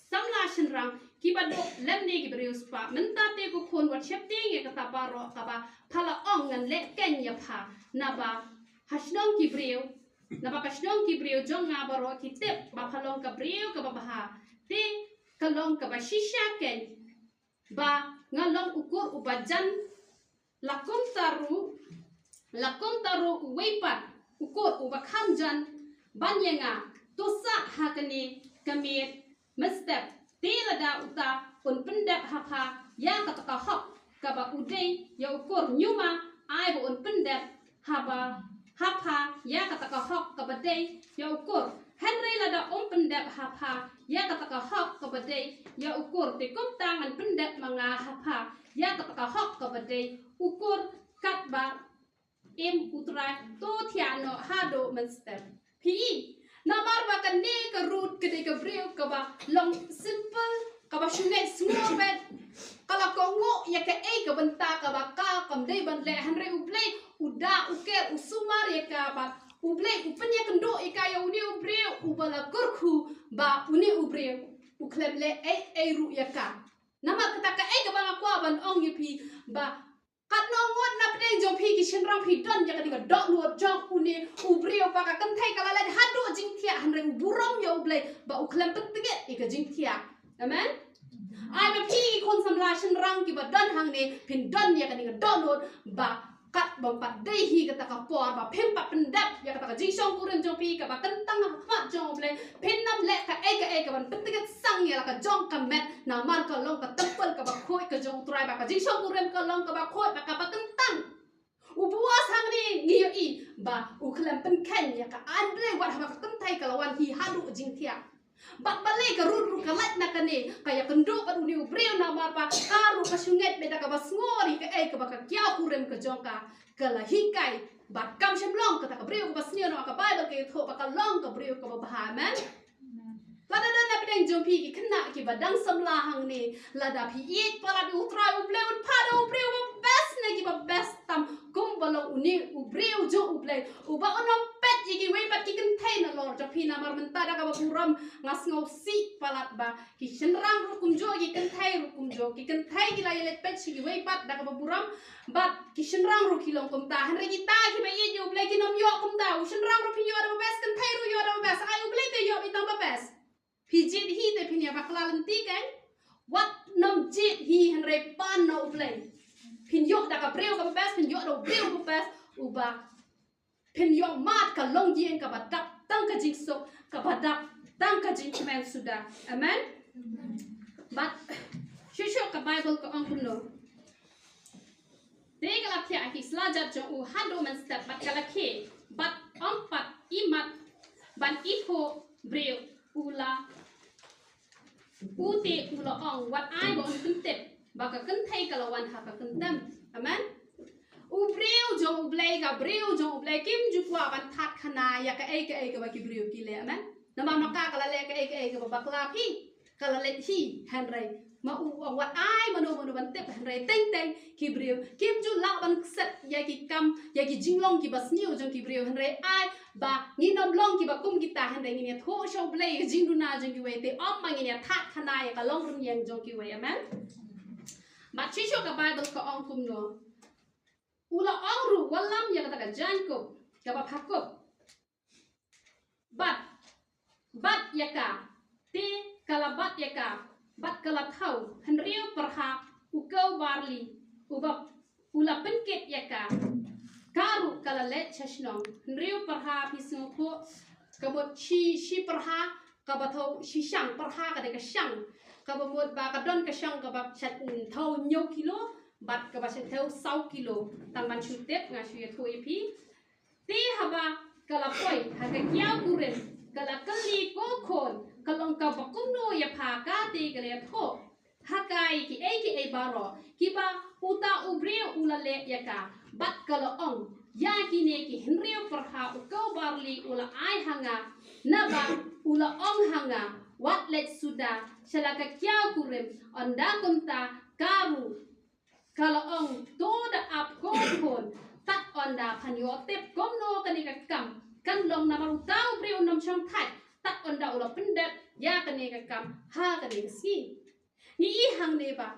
samla shynrang kiba duk lymne ki briew spah. Mynta te ko khun, wat sheptieng ïa kata baroh kaba pha la ong, ngan leh keiñ ïa pha, naba ha shnong ki briew, naba ka shnong ki briew jong nga baroh ki tip ba pha long ka briew kaba bha. Te ka long kaba shisha keiñ ba nga long u kur uba jan, la kumta ruh, la kumta ruh uwei pat u kur uba kham jan ban ïa nga. To sah ha kane ka miet mynstep. Te lada uta un pyndep ha pha ïa kata ka hok kaba u dei ïa u kur, ñiuma ai ba un pyndep haba ha pha ïa kata ka hok kaba dei ïa u kur. Hynrei lada um pyndep ha pha ïa kata ka hok kaba dei ïa u kur, te kumta ngan pyndep ma nga ha pha ïa kata ka hok kaba dei u kur, katba im U Trai. To thiah noh haduh mynstep. Phi i, namar ba kane ka Ruth ka dei ka briew kaba long simple, kaba shu ngeit sngur bad ka la kohnguh ïa kaei ka bynta kaba ka kam dei ban leh, hynrei U Blei u da u ker, u sumar ïa ka, bad U Blei u pynïakynduh ïa ka ïa une u briew uba la kyrkhu, ba une u briew u khlem leh ei ei ruh ïa ka. Namar kata, kaei kaba nga kwah ban ong ïa phi, ba katno ngut na pdeng jong phi ki shynrang phi don ïa kane ka dohnud jong une u briew, ba ka kynthei ka la leit haduh jingthiah, hynrei u burom ïa U Blei ba u khlem pyntngit ïa ka jingthiah. Amen. Ai ba phi ki khun samla shynrang kiba don hangne phin don ïa kane ka dohnud, ba katba pat dei hi kata ka por ba phim pat pyndep ïa kata ka jingshongkurim jong phi kaba kyntang ha khmat jong U Blei, phin ym leh kaei kaei kaban pyntngit sang ïa la ka jong ka met, namar ka long ka templ kaba khuid ka jong U Trai, ba ka jingshongkurim ka long kaba khuid bad kaba kyntang. U Boas hangne ngi ïohi ba u khlem pynkheiñ ïa ka aiñ Blei wat haba ka kynthei ka la wan hi haduh jingthiah. Bad balei ka Ruth ruh ka lait na kane, ka ïakynduh bad une u briew namar ba ka ruh ka shu ngeit beit da kaba sngewsih ïa kaei kaba ka kiaw kurim ka jong ka ka la hikai. Bad kam shym long kata ka briew kaba sniew, namar ka Baibl ka ïathuh ba ka long ka briew kaba bha. Amen. Lada don na pdeng jong phi ki khynnah kiba dang samla hangne, lada phi ïeit palat ïa U Trai U Blei, un phah da u briew ba best ne kiba best tam, kumba long une u briew jong U Blei uba un ym peit ïa kiwei pat ki kynthei nalor jong phi. Namar mynta da kaba burom nga sngewsih palat ba ki shynrang ruh kumjuh, ki kynthei ruh kumjuh. Ki kynthei ki la ïaleit peit sha kiwei pat da kaba burom, bad ki shynrang ruh ki long kumta. Hynrei kita kiba ïeit ïa U Blei kin ym ïoh kumta. U shynrang ruh phin ïoh da ba best, kynthei ruh ïoh da ba best. Ai U Blei te ïoh ïa tang ba best. Phi jied hi te phin ïa bakla lynti kein. Wat nym jied hi, hynrei pan na U Blei. Phin ïoh da ka briew kaba best, phin ïoh da u briew ba best, uba phin ïoh mad ka longïing kaba dap tang ka jingsuk, kaba dap tang ka jingkmen suda. Amen. Bad shuh shuh ka Baibl ka ong kumno. Te ka la thiah ha ki slajat jong u haduh mynstep bad ka la khie, bad ym pat i mat ban i phuh briew. U la, u te u la ong, wat ai ba un pyntip ba ka kynthei ka la wan ha ka kyntem. Amen. U briew jong U Blei, ka briew jong U Blei kim ju kwah ban thad khana ïa kaei kaei kaba ki briew ki leh. Amen. Namar ma ka ka la leh kaei kaei kaba bakla phi, ka la leh hi, hynrei ma u ong wat ai mano mano ban tip, hynrei teng teng ki briew kim ju lah ban kset ïa ki kam, ïa ki jinglong kiba sniew jong ki briew, hynrei ai ba ngin ym long kiba kum kita, hynrei ngin ïathuh sha U Blei ïa ka jingduna jong kiwei, te ym ma ngin ïa thad khana ïa ka longrynïeng jong kiwei. Amen. Bad shisha ka Baibl ka ong kumno. U la ong ruh, wallam ïa kata ka jaiñkup kaba pha kup. Bad, bat ïa ka, te ka la bat ïa ka, bad ka la thaw hynriew pyrha u kew barli, uba u la pynkit ïa ka. Ka ruh ka la leit sha shnong. Hynriew pyrha, phi sngewthuh, ka mut shi, shi pyrha kaba thaw, shi shang pyrha ka dei ka shang. Kaba mut ba ka don ka shang kaba sha, mm, thaw hynñiew kilo, bad kaba sha thaw saw kilo. Tang ban shu tip, nga shu ïathuh ïa phi. Te haba ka la poi ha ka kiaw kurim, ka la kylli ko khun, ka long kaba kumno ïa pha. Ka te ka la ïathuh ha ka ïa kiei kiei baroh kiba uta u briew u la leh ïa ka. Bad ka la ong, ïa kine ki hynriew pyrha u kew barli u la ai ha nga, naba u la ong ha nga, wat leit suda sha la ka kiaw kurim. Ynda kumta ka ruh ka la ong, to da ap ko khun, tad ynda phan ïoh tip kumno kane ka kam kan long, namar uta u briew un ym shong thait tad ynda u la pyndep ïa kane ka kam ha kane ka sngi. Ngi i hangne ba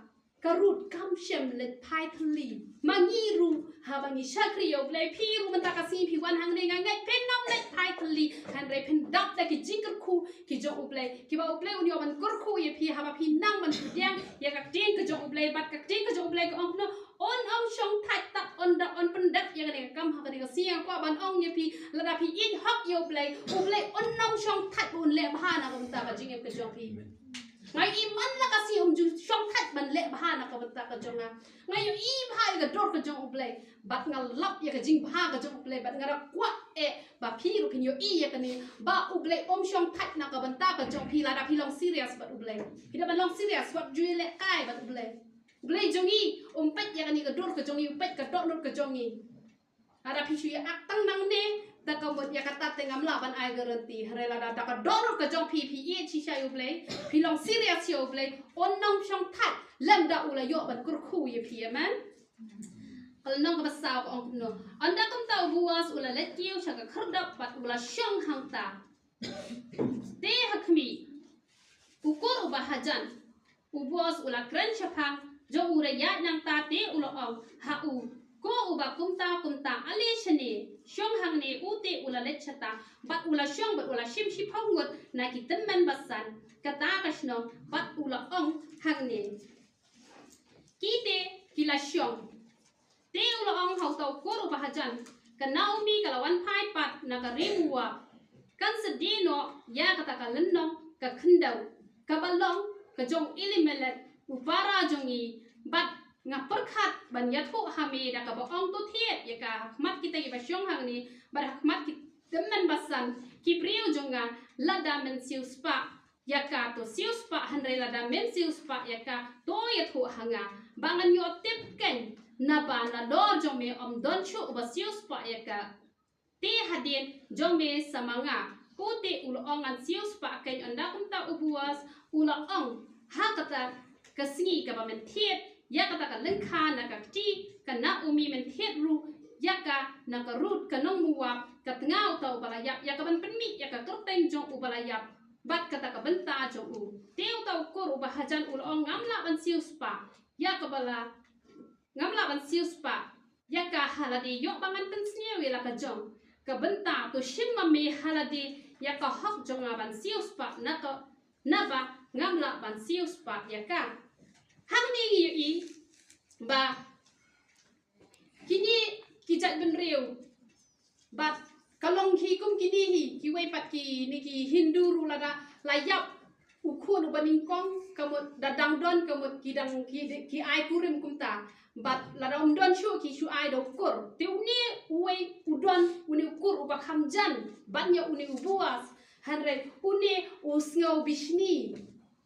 ka Ruth kam shym leit phai thylli. Ma ngi ruh haba ngi shakri ïa U Blei, phi ruh mynta ka sngi phi wan hangne, nga ngeit phin ym leit phai thylli, hynrei phin dap da ki jingkyrkhu ki jong U Blei, kiba U Blei un ïoh ban kyrkhu ïa phi haba phi nang ban pdiang ïa ka ktien ka jong U Blei. Bad ka ktien ka jong U Blei ka ong kumno, un ym shong thait tad ynda un pyndep ïa kane ka kam ha kane ka sngi. Nga kwah ban ong ïa phi, lada phi ïeit hok ïa U Blei, U Blei un ym shong thait ba un leh bha na ka bynta ka jingim ka jong phi. Nga ïohi man la ka sngi um ju shong thait ban leh bha na ka bynta ka jong nga. Nga ïohi bha ïa ka dur ka jong U Blei, bad nga lap ïa ka jingbha ka jong U Blei, bad nga da kwah eh ba phi ruh phin ïohi ïa kane, ba U Blei um shong thait na ka bynta ka jong phi lada phi long serious bad U Blei. Phi da ban long serious, wat ju ïalehkai bad U Blei. U Blei jong ngi um peit ïa kane ka dur ka jong ngi, u peit ka dohnud ka jong ngi. Lada phi shu ïa ak tang nangne, da ka mut ïa kata te ngam lah ban ai guarantee. Hynrei lada da ka dohnud ka jong phi, phi ïeit shisha ïa U Blei, phi long serious ïa U Blei, un ym shong thait lymda u la ïoh ban kyrkhu ïa phi. Amen. Ka lynnong kaba saw ka ong kumno. Ynda kumta u Boas u la leit kiew sha ka khyrdop bad u la shong hangta. Te ha khmih, u kur uba hajan u Boas u la kren shaphang jong u raiïaid nangta, te u la ong ha u, ko uba kumta kumta, ale shane, shong hangne. U te u la leit shata bad u la shong bad u la shim shiphew ngut na ki tymmen basan kata ka shnong, bad u la ong hangne, ki te ki la shong. Te u la ong ha uta u kur uba hajan, ka Naomi ka la wan phai pat na ka ri Moab. Kan sa die noh ïa kata ka lynnong ka khyndew, kaba long ka jong u Elimelek u para jong ngi, bad nga pyrkhat ban ïathuh ha me da kaba ong, to thied ïa ka ha khmat kita kiba shong hangne bad ha khmat ki tymmen basan, ki briew jong nga, lada men siew spah ïa ka to siewspah, hynrei lada men siewspah ïa ka to ïathuh ha nga ba ngan ïoh tip kein, naba nalor jong me ym don shuh uba siewspah ïa ka. Te hadien jong me sa ma nga. Ko te u la ong ngan siewspah kein, ynda kumta u Boas u la ong ha kata ka sngi kaba men thied ïa kata ka lyngkha na ka kti ka Naomi, men thied ruh ïa ka na ka Ruth ka nong Moab, ka tnga uta uba la ïap, ïa ka ban pynmih ïa ka kyrteng jong uba la ïap bad kata ka bynta jong u. Te uta u kur uba hajan u la ong ngam lah ban siewspah ïa kaba la ngam lah ban siewspah ïa ka ha lade, ïoh ba ngan pynsngew ïa la ka jong ka bynta, to shim ma me ha lade ïa ka hok jong nga ban siewspah na ka, naba ngam lah ban siewspah ïa ka. Hangne ngi ïohi ba kine ki jait bynriew bad ka long hi kum kine hi kiwei pat kine ki Hindu ruh, lada la ïap u khun uba nyngkong ka mut da dang don ka mut ki dang ki, ki ai kurim kumta. Bad lada um don shuh ki shu ai da u kur. Te une uwei u don une u kur uba kham jan ban ïa une u Boas. Hynrei une u sngew bishni.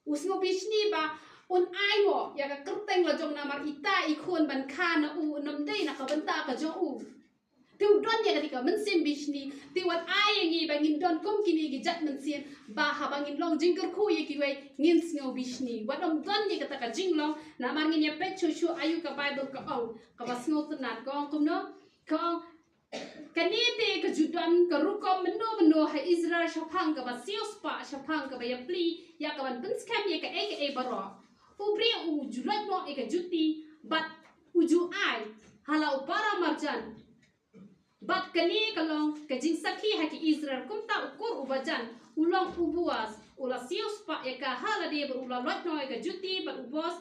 U sngew bishni ba un ai noh ïa ka kyrteng la jong, namar ita i khun ban kha na u, ym dei na ka bynta ka jong u. Te u don ïa kata ka mynsiem bishni. Te wat ai ïa ngi ba ngin don kum kine ki jait mynsiem, ba haba ngin long jingkyrkhu ïa kiwei ngin sngew bishni. Wat ym don ïa kata ka jinglong, namar ngin ïa peit shuh shuh aïu ka Baibl ka ong, kaba sngewtynnat ka ong kumno. Ka ong, kane te ka ju don ka rukom mynno mynno ha Israel shaphang kaba siewspah, shaphang kaba ïapli ïa ka ban pynskhem ïa kaei kaei baroh. U briew u ju loit noh ïa ka juti bad u ju ai ha la u para marjan. Bad kane ka long ka jingsakhi ha ki Israel. Kumta u kur uba jan u long u Boas u la siewspah ïa ka ha lade bad u la loit noh ïa ka juti bad u Boas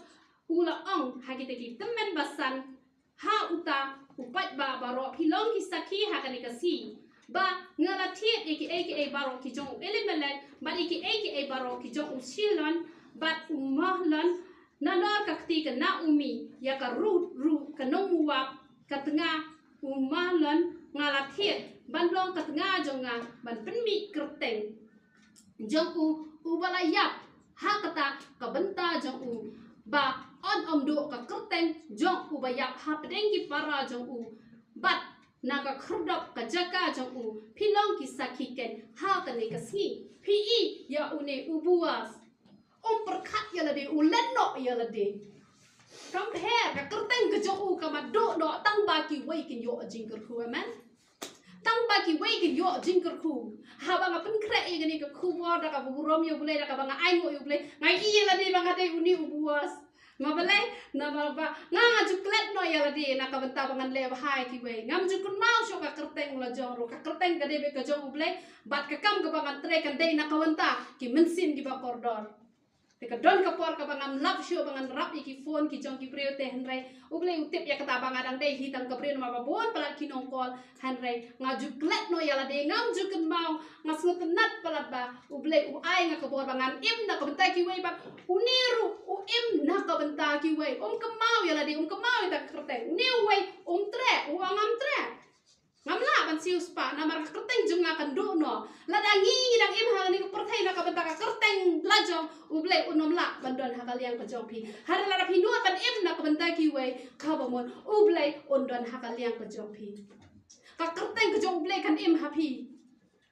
u la ong ha kita ki tymmen basan ha uta u paidbah baroh, phi long ki sakhi ha kane ka sngi ba nga la thied ïa kiei kiei baroh ki jong u Elimelek bad ïa kiei kiei baroh ki jong u Chilion bad u Mahlon, nalor ka kti ka Naomi, ïa ka Ruth ruh ka nong Moab, ka tnga u Mahlon, nga la thied ban long ka tnga jong nga ban pynmih kyrteng jong u uba la ïap ha kata ka bynta jong u, ba yn ym duh ka kyrteng jong uba ïap hapdeng ki para jong u. Bad na ka khyrdop ka jaka jong u phi long ki sakhi kein ha kane ka sngi. Phi i ïa une u Boas, um pyrkhat ïa lade, u len noh ïa lade. Kam pher, ka kyrteng ka jong u ka mad duh noh tang ba kiwei kin ïoh jingkyrkhu. Amen. Tang ba kiwei kin ïoh jingkyrkhu. Haba nga pynkhreh ïa kane ka khubor da kaba burom ïa U Blei, da kaba nga ainguh ïa U Blei, nga i ïa lade ba nga dei une u Boas. Nga balei? Namar ba nga, nga ju klet noh ïa lade na ka bynta ba ngan leh bha ïa kiwei. Ngam ju kynmaw shuh ka kyrteng u la jong ruh. Ka kyrteng ka dei beit ka jong U Blei bad ka kam kaba ngan trei kan dei na ka bynta ki mynsiem kiba kordor. Te ka don ka por kaba ngam lap shuh ba ngan rap ïa ki phone ki jong ki briew te, hynrei U Blei u tip ïa kata ba nga dang dei hi tang ka briew namar ba bun palat ki nong call. Hynrei nga ju klet noh ïa lade, ngam ju kynmaw. Nga sngewtynnat palat ba U Blei u ai nga ka bor ba ngan im na ka bynta kiwei, bad une ruh u im na ka bynta kiwei. Um kynmaw ïa lade, um kynmaw ïa ka kyrteng. Une uwei um treh, u ong ngam treh. Ngam lah ban siewspah namar ka kyrteng jong nga kan duh noh. Lada ngi ngi dang im ha kane ka pyrthei na ka bynta ka kyrteng la jong U Blei, un ym lah ban don ha ka liang ka jong phi. Hynrei lada phi nud ban im na ka bynta kiwei, kaba mut U Blei un don ha ka liang ka jong phi. Ka kyrteng ka jong U Blei kan im ha phi.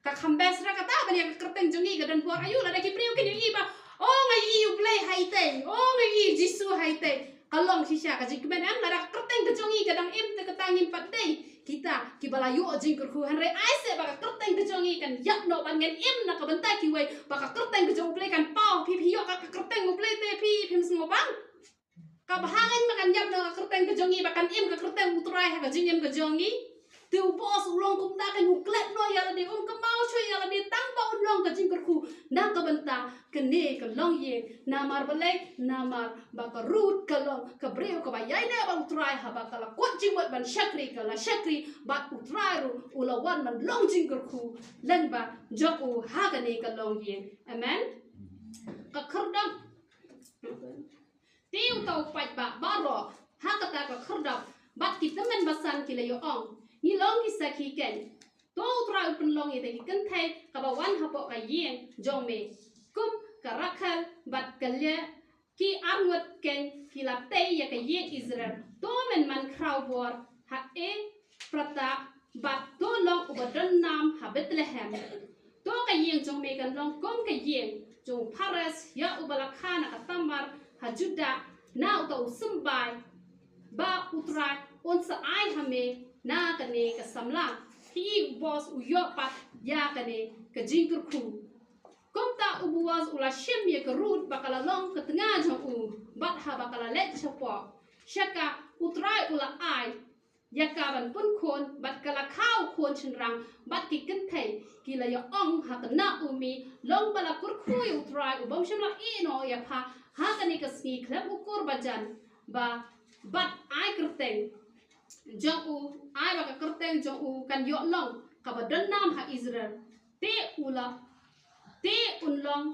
Ka kham best ra kata ban ïa ka kyrteng jong ngi ka don bor. Aïu lada ki briew kin ïohi ba, o, nga ïohi U Blei ha itei, o, nga ïohi Jisu ha itei. Ka long shisha ka jingkmen. Em, lada ka kyrteng ka jong ngi ka dang im te kata ngim pat dei kita kiba la ïoh jingkyrkhu. Hynrei ai se ba ka kyrteng ka jong ngi kan ïap noh ban ngan im na ka bynta kiwei, ba ka kyrteng ka jong U Blei kan paw. Phi, phi ïoh ka, ka kyrteng U Blei te phi, phim sngewbang. Kaba ha ngan ma kan ïap noh ka kyrteng ka jong ngi, ba kan im ka kyrteng U Trai ha ka jingim ka jong ngi. Te u Boas u long kumta, kan u klet noh ïa lade, um kynmaw shuh ïa lade tang ba un long ka jingkyrkhu na ka bynta kane ka longïing. Namar balei? Namar ba ka Ruth ka long ka briew kaba ïaineh bad U Trai, haba ka la kut jingmut ban shakri ka la shakri, bad U Trai ruh u la wan ban long jingkyrkhu lyngba jong u ha kane ka longïing. Amen. Ka khyrdop Te uta u paidbah baroh ha kata ka khyrdop bad ki tymmen basan ki la ïa ong, ngi long ki sakhi kein. To U Trai u pynlong ïa kita ki kynthei kaba wan hapoh ka ïing jong me kum ka Rakhel bad ka Lea, ki arngut keiñ, ki la tei ïa ka ïing Israel. To men man khraw bor ha Ephrata bad to long uba don nam ha Bethlehem. To ka ïing jong me kan long kum ka ïing jong u Pharez ïa uba la kha na ka Tamar ha Judah, na uta u symbai ba U Trai un sa ai ha me na kane ka samla. Phi i, u Boas u ïoh pat ïa kane ka jingkyrkhu. Kumta u Boas u la shim ïa ka Ruth ba ka la long ka tnga jong u, bad haba ka la leit shapoh sha ka, U Trai u la ai ïa ka ban pynkhun, bad ka la kha u khun shynrang, bad ki kynthei ki la ïa ong ha ka Naomi, long ba la kyrkhu ïa U Trai u bym shym la ïehnoh ïa pha ha kane ka sngi khlem u kur bajan, ba bad ai kyrteng jong u, ai ba ka kyrteng jong u kan ïoh long kaba don nam ha Israel. Te u la, te un long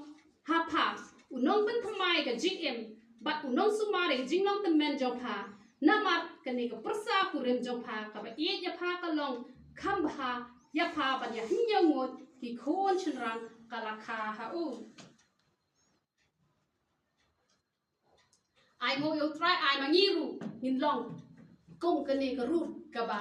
ha pha u nongpynthymmai ka jingim bad u nongsumar ïa ka jinglong tymmen jong pha. Namar kane ka pyrsa kurim jong pha kaba ïeit ïa pha ka long kham bha ïa pha ban ïa hynñiew ngut ki khun shynrang ka la kha ha u. Ai mo ïa U Trai, ai ma ngi ruh ngin long kum kane ka Ruth kaba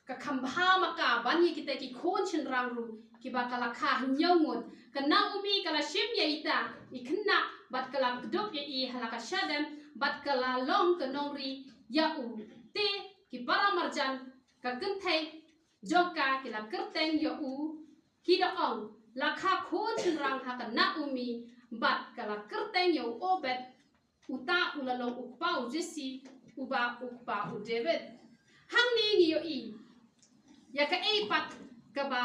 ka kham bha ma ka ban ïa kita ki khun shynrang ruh kiba ka la kha hynñiew ngut. Ka Naomi ka la shim ïa ita i khynnah bad ka la kdup ïa i ha la ka shadem bad ka la long ka nongri ïa u. Te ki para marjan ka kynthei jong ka ki la kyrteng ïa u, ki da ong, la kha khun shynrang ha ka Naomi, bad ka la kyrteng ïa u Obed, uta u la long u kpa u Jesse, uba u kpa u David. Hangne ngi ïohi ïa kaei pat kaba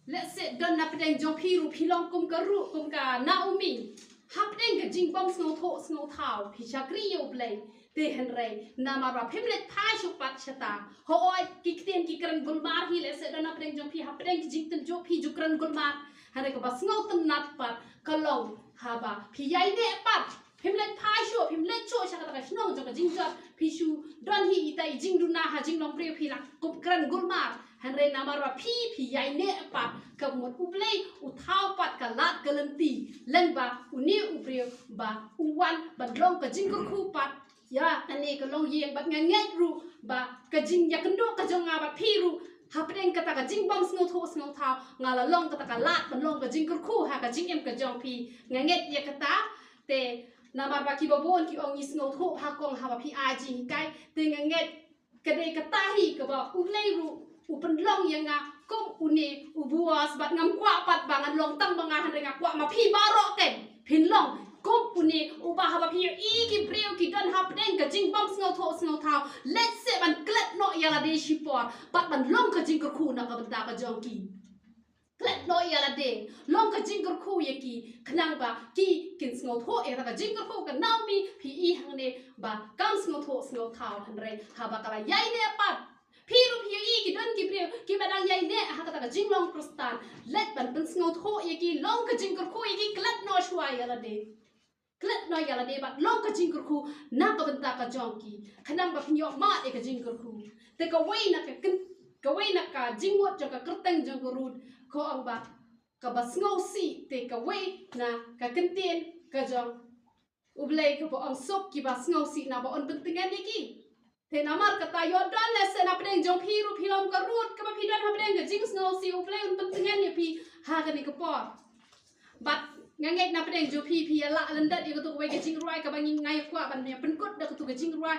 lehse don na pdeng jong phi ruh phi long kum ka Ruth, kum ka Naomi. Hapdeng ka jingbym sngewthuh sngewthaw phi shakri ïa U Blei. Te hynrei namar ba phim leit phai shuh pat shata, hooid ki ktien ki kren gulmar hi lehse don na pdeng jong phi, hapdeng ki jingtynjuh phi ju kren gulmar. Hynrei kaba sngewtynnat pat ka long haba phi ïaineh pat, phim leit phai shuh, phim leit shuh sha kata ka shnong jong ka jingjot, phi shu don hi ita i jingduna ha jinglong briew, phi la kup kren gulmar. Hynrei namar ba phi, phi ïaineh pat, ka mut U Blei u thaw pat ka lad ka lynti lyngba une u briew ba u wan ban long ka jingkyrkhu pat ïa kane ka longïing. Bad nga ngeit ruh ba ka jingïakynduh ka jong nga bad phi ruh hapdeng kata ka jingbym sngewthuh sngewthaw nga la long kata ka lad ban long ka jingkyrkhu ha ka jingim ka jong phi. Nga ngeit ïa kata. Te namar ba kiba bun ki ong ngi sngewthuh ha kong haba phi ai jinghikai. Te nga ngeit ka dei kata hi kaba U Blei ruh u pynlong ïa nga kum une u Boas, bad ngam kwah pat ba ngan long tang ma nga, hynrei nga kwah ma phi baroh te phin long kum une uba haba phi ïohi ki briew ki don hapdeng ka jingbym sngewthuh sngewthaw, lehse ban klet noh ïa lade shipor bad ban long ka jingkyrkhu na ka bynta ka jong ki. Klet noh ïa lade, long ka jingkyrkhu ïa ki, khnang ba ki kin sngewthuh ïa ka jingkyrkhu. Ka Naomi phi i hangne ba kam sngewthuh sngewthaw, hynrei haba ka la ïaineh pat, phi ruh phi i ki don ki briew kiba dang ïaineh ha kata ka jinglong Khristan, leit ban pynsngewthuh ïa ki, long ka jingkyrkhu ïa ki, klet noh shuwa ïa lade. Klet noh ïa lade bad long ka jingkyrkhu na ka bynta ka jong ki, khnang ba phin ïoh mad ïa ka jingkyrkhu. Te kawei na ka kyn-, kawei na ka jingmut jong ka kyrteng jong ka Ruth ka ong ba kaba sngewsih, te kawei na ka kyntien ka jong U Blei kaba ong suk kiba sngewsih naba un pyntngen ïa ki. Te namar kata ïoh don lehse na pdeng jong phi ruh phi long ka Ruth kaba phi don hapdeng ka jingsngewsih, U Blei un pyntngen ïa phi ha kane ka por. Bad nga ngeit na pdeng jong phi phi ïa lah lyndet ïa katu kawei ka jingrwai kaba ngi, nga ïa kwah ban ïa pynkut da katu ka jingrwai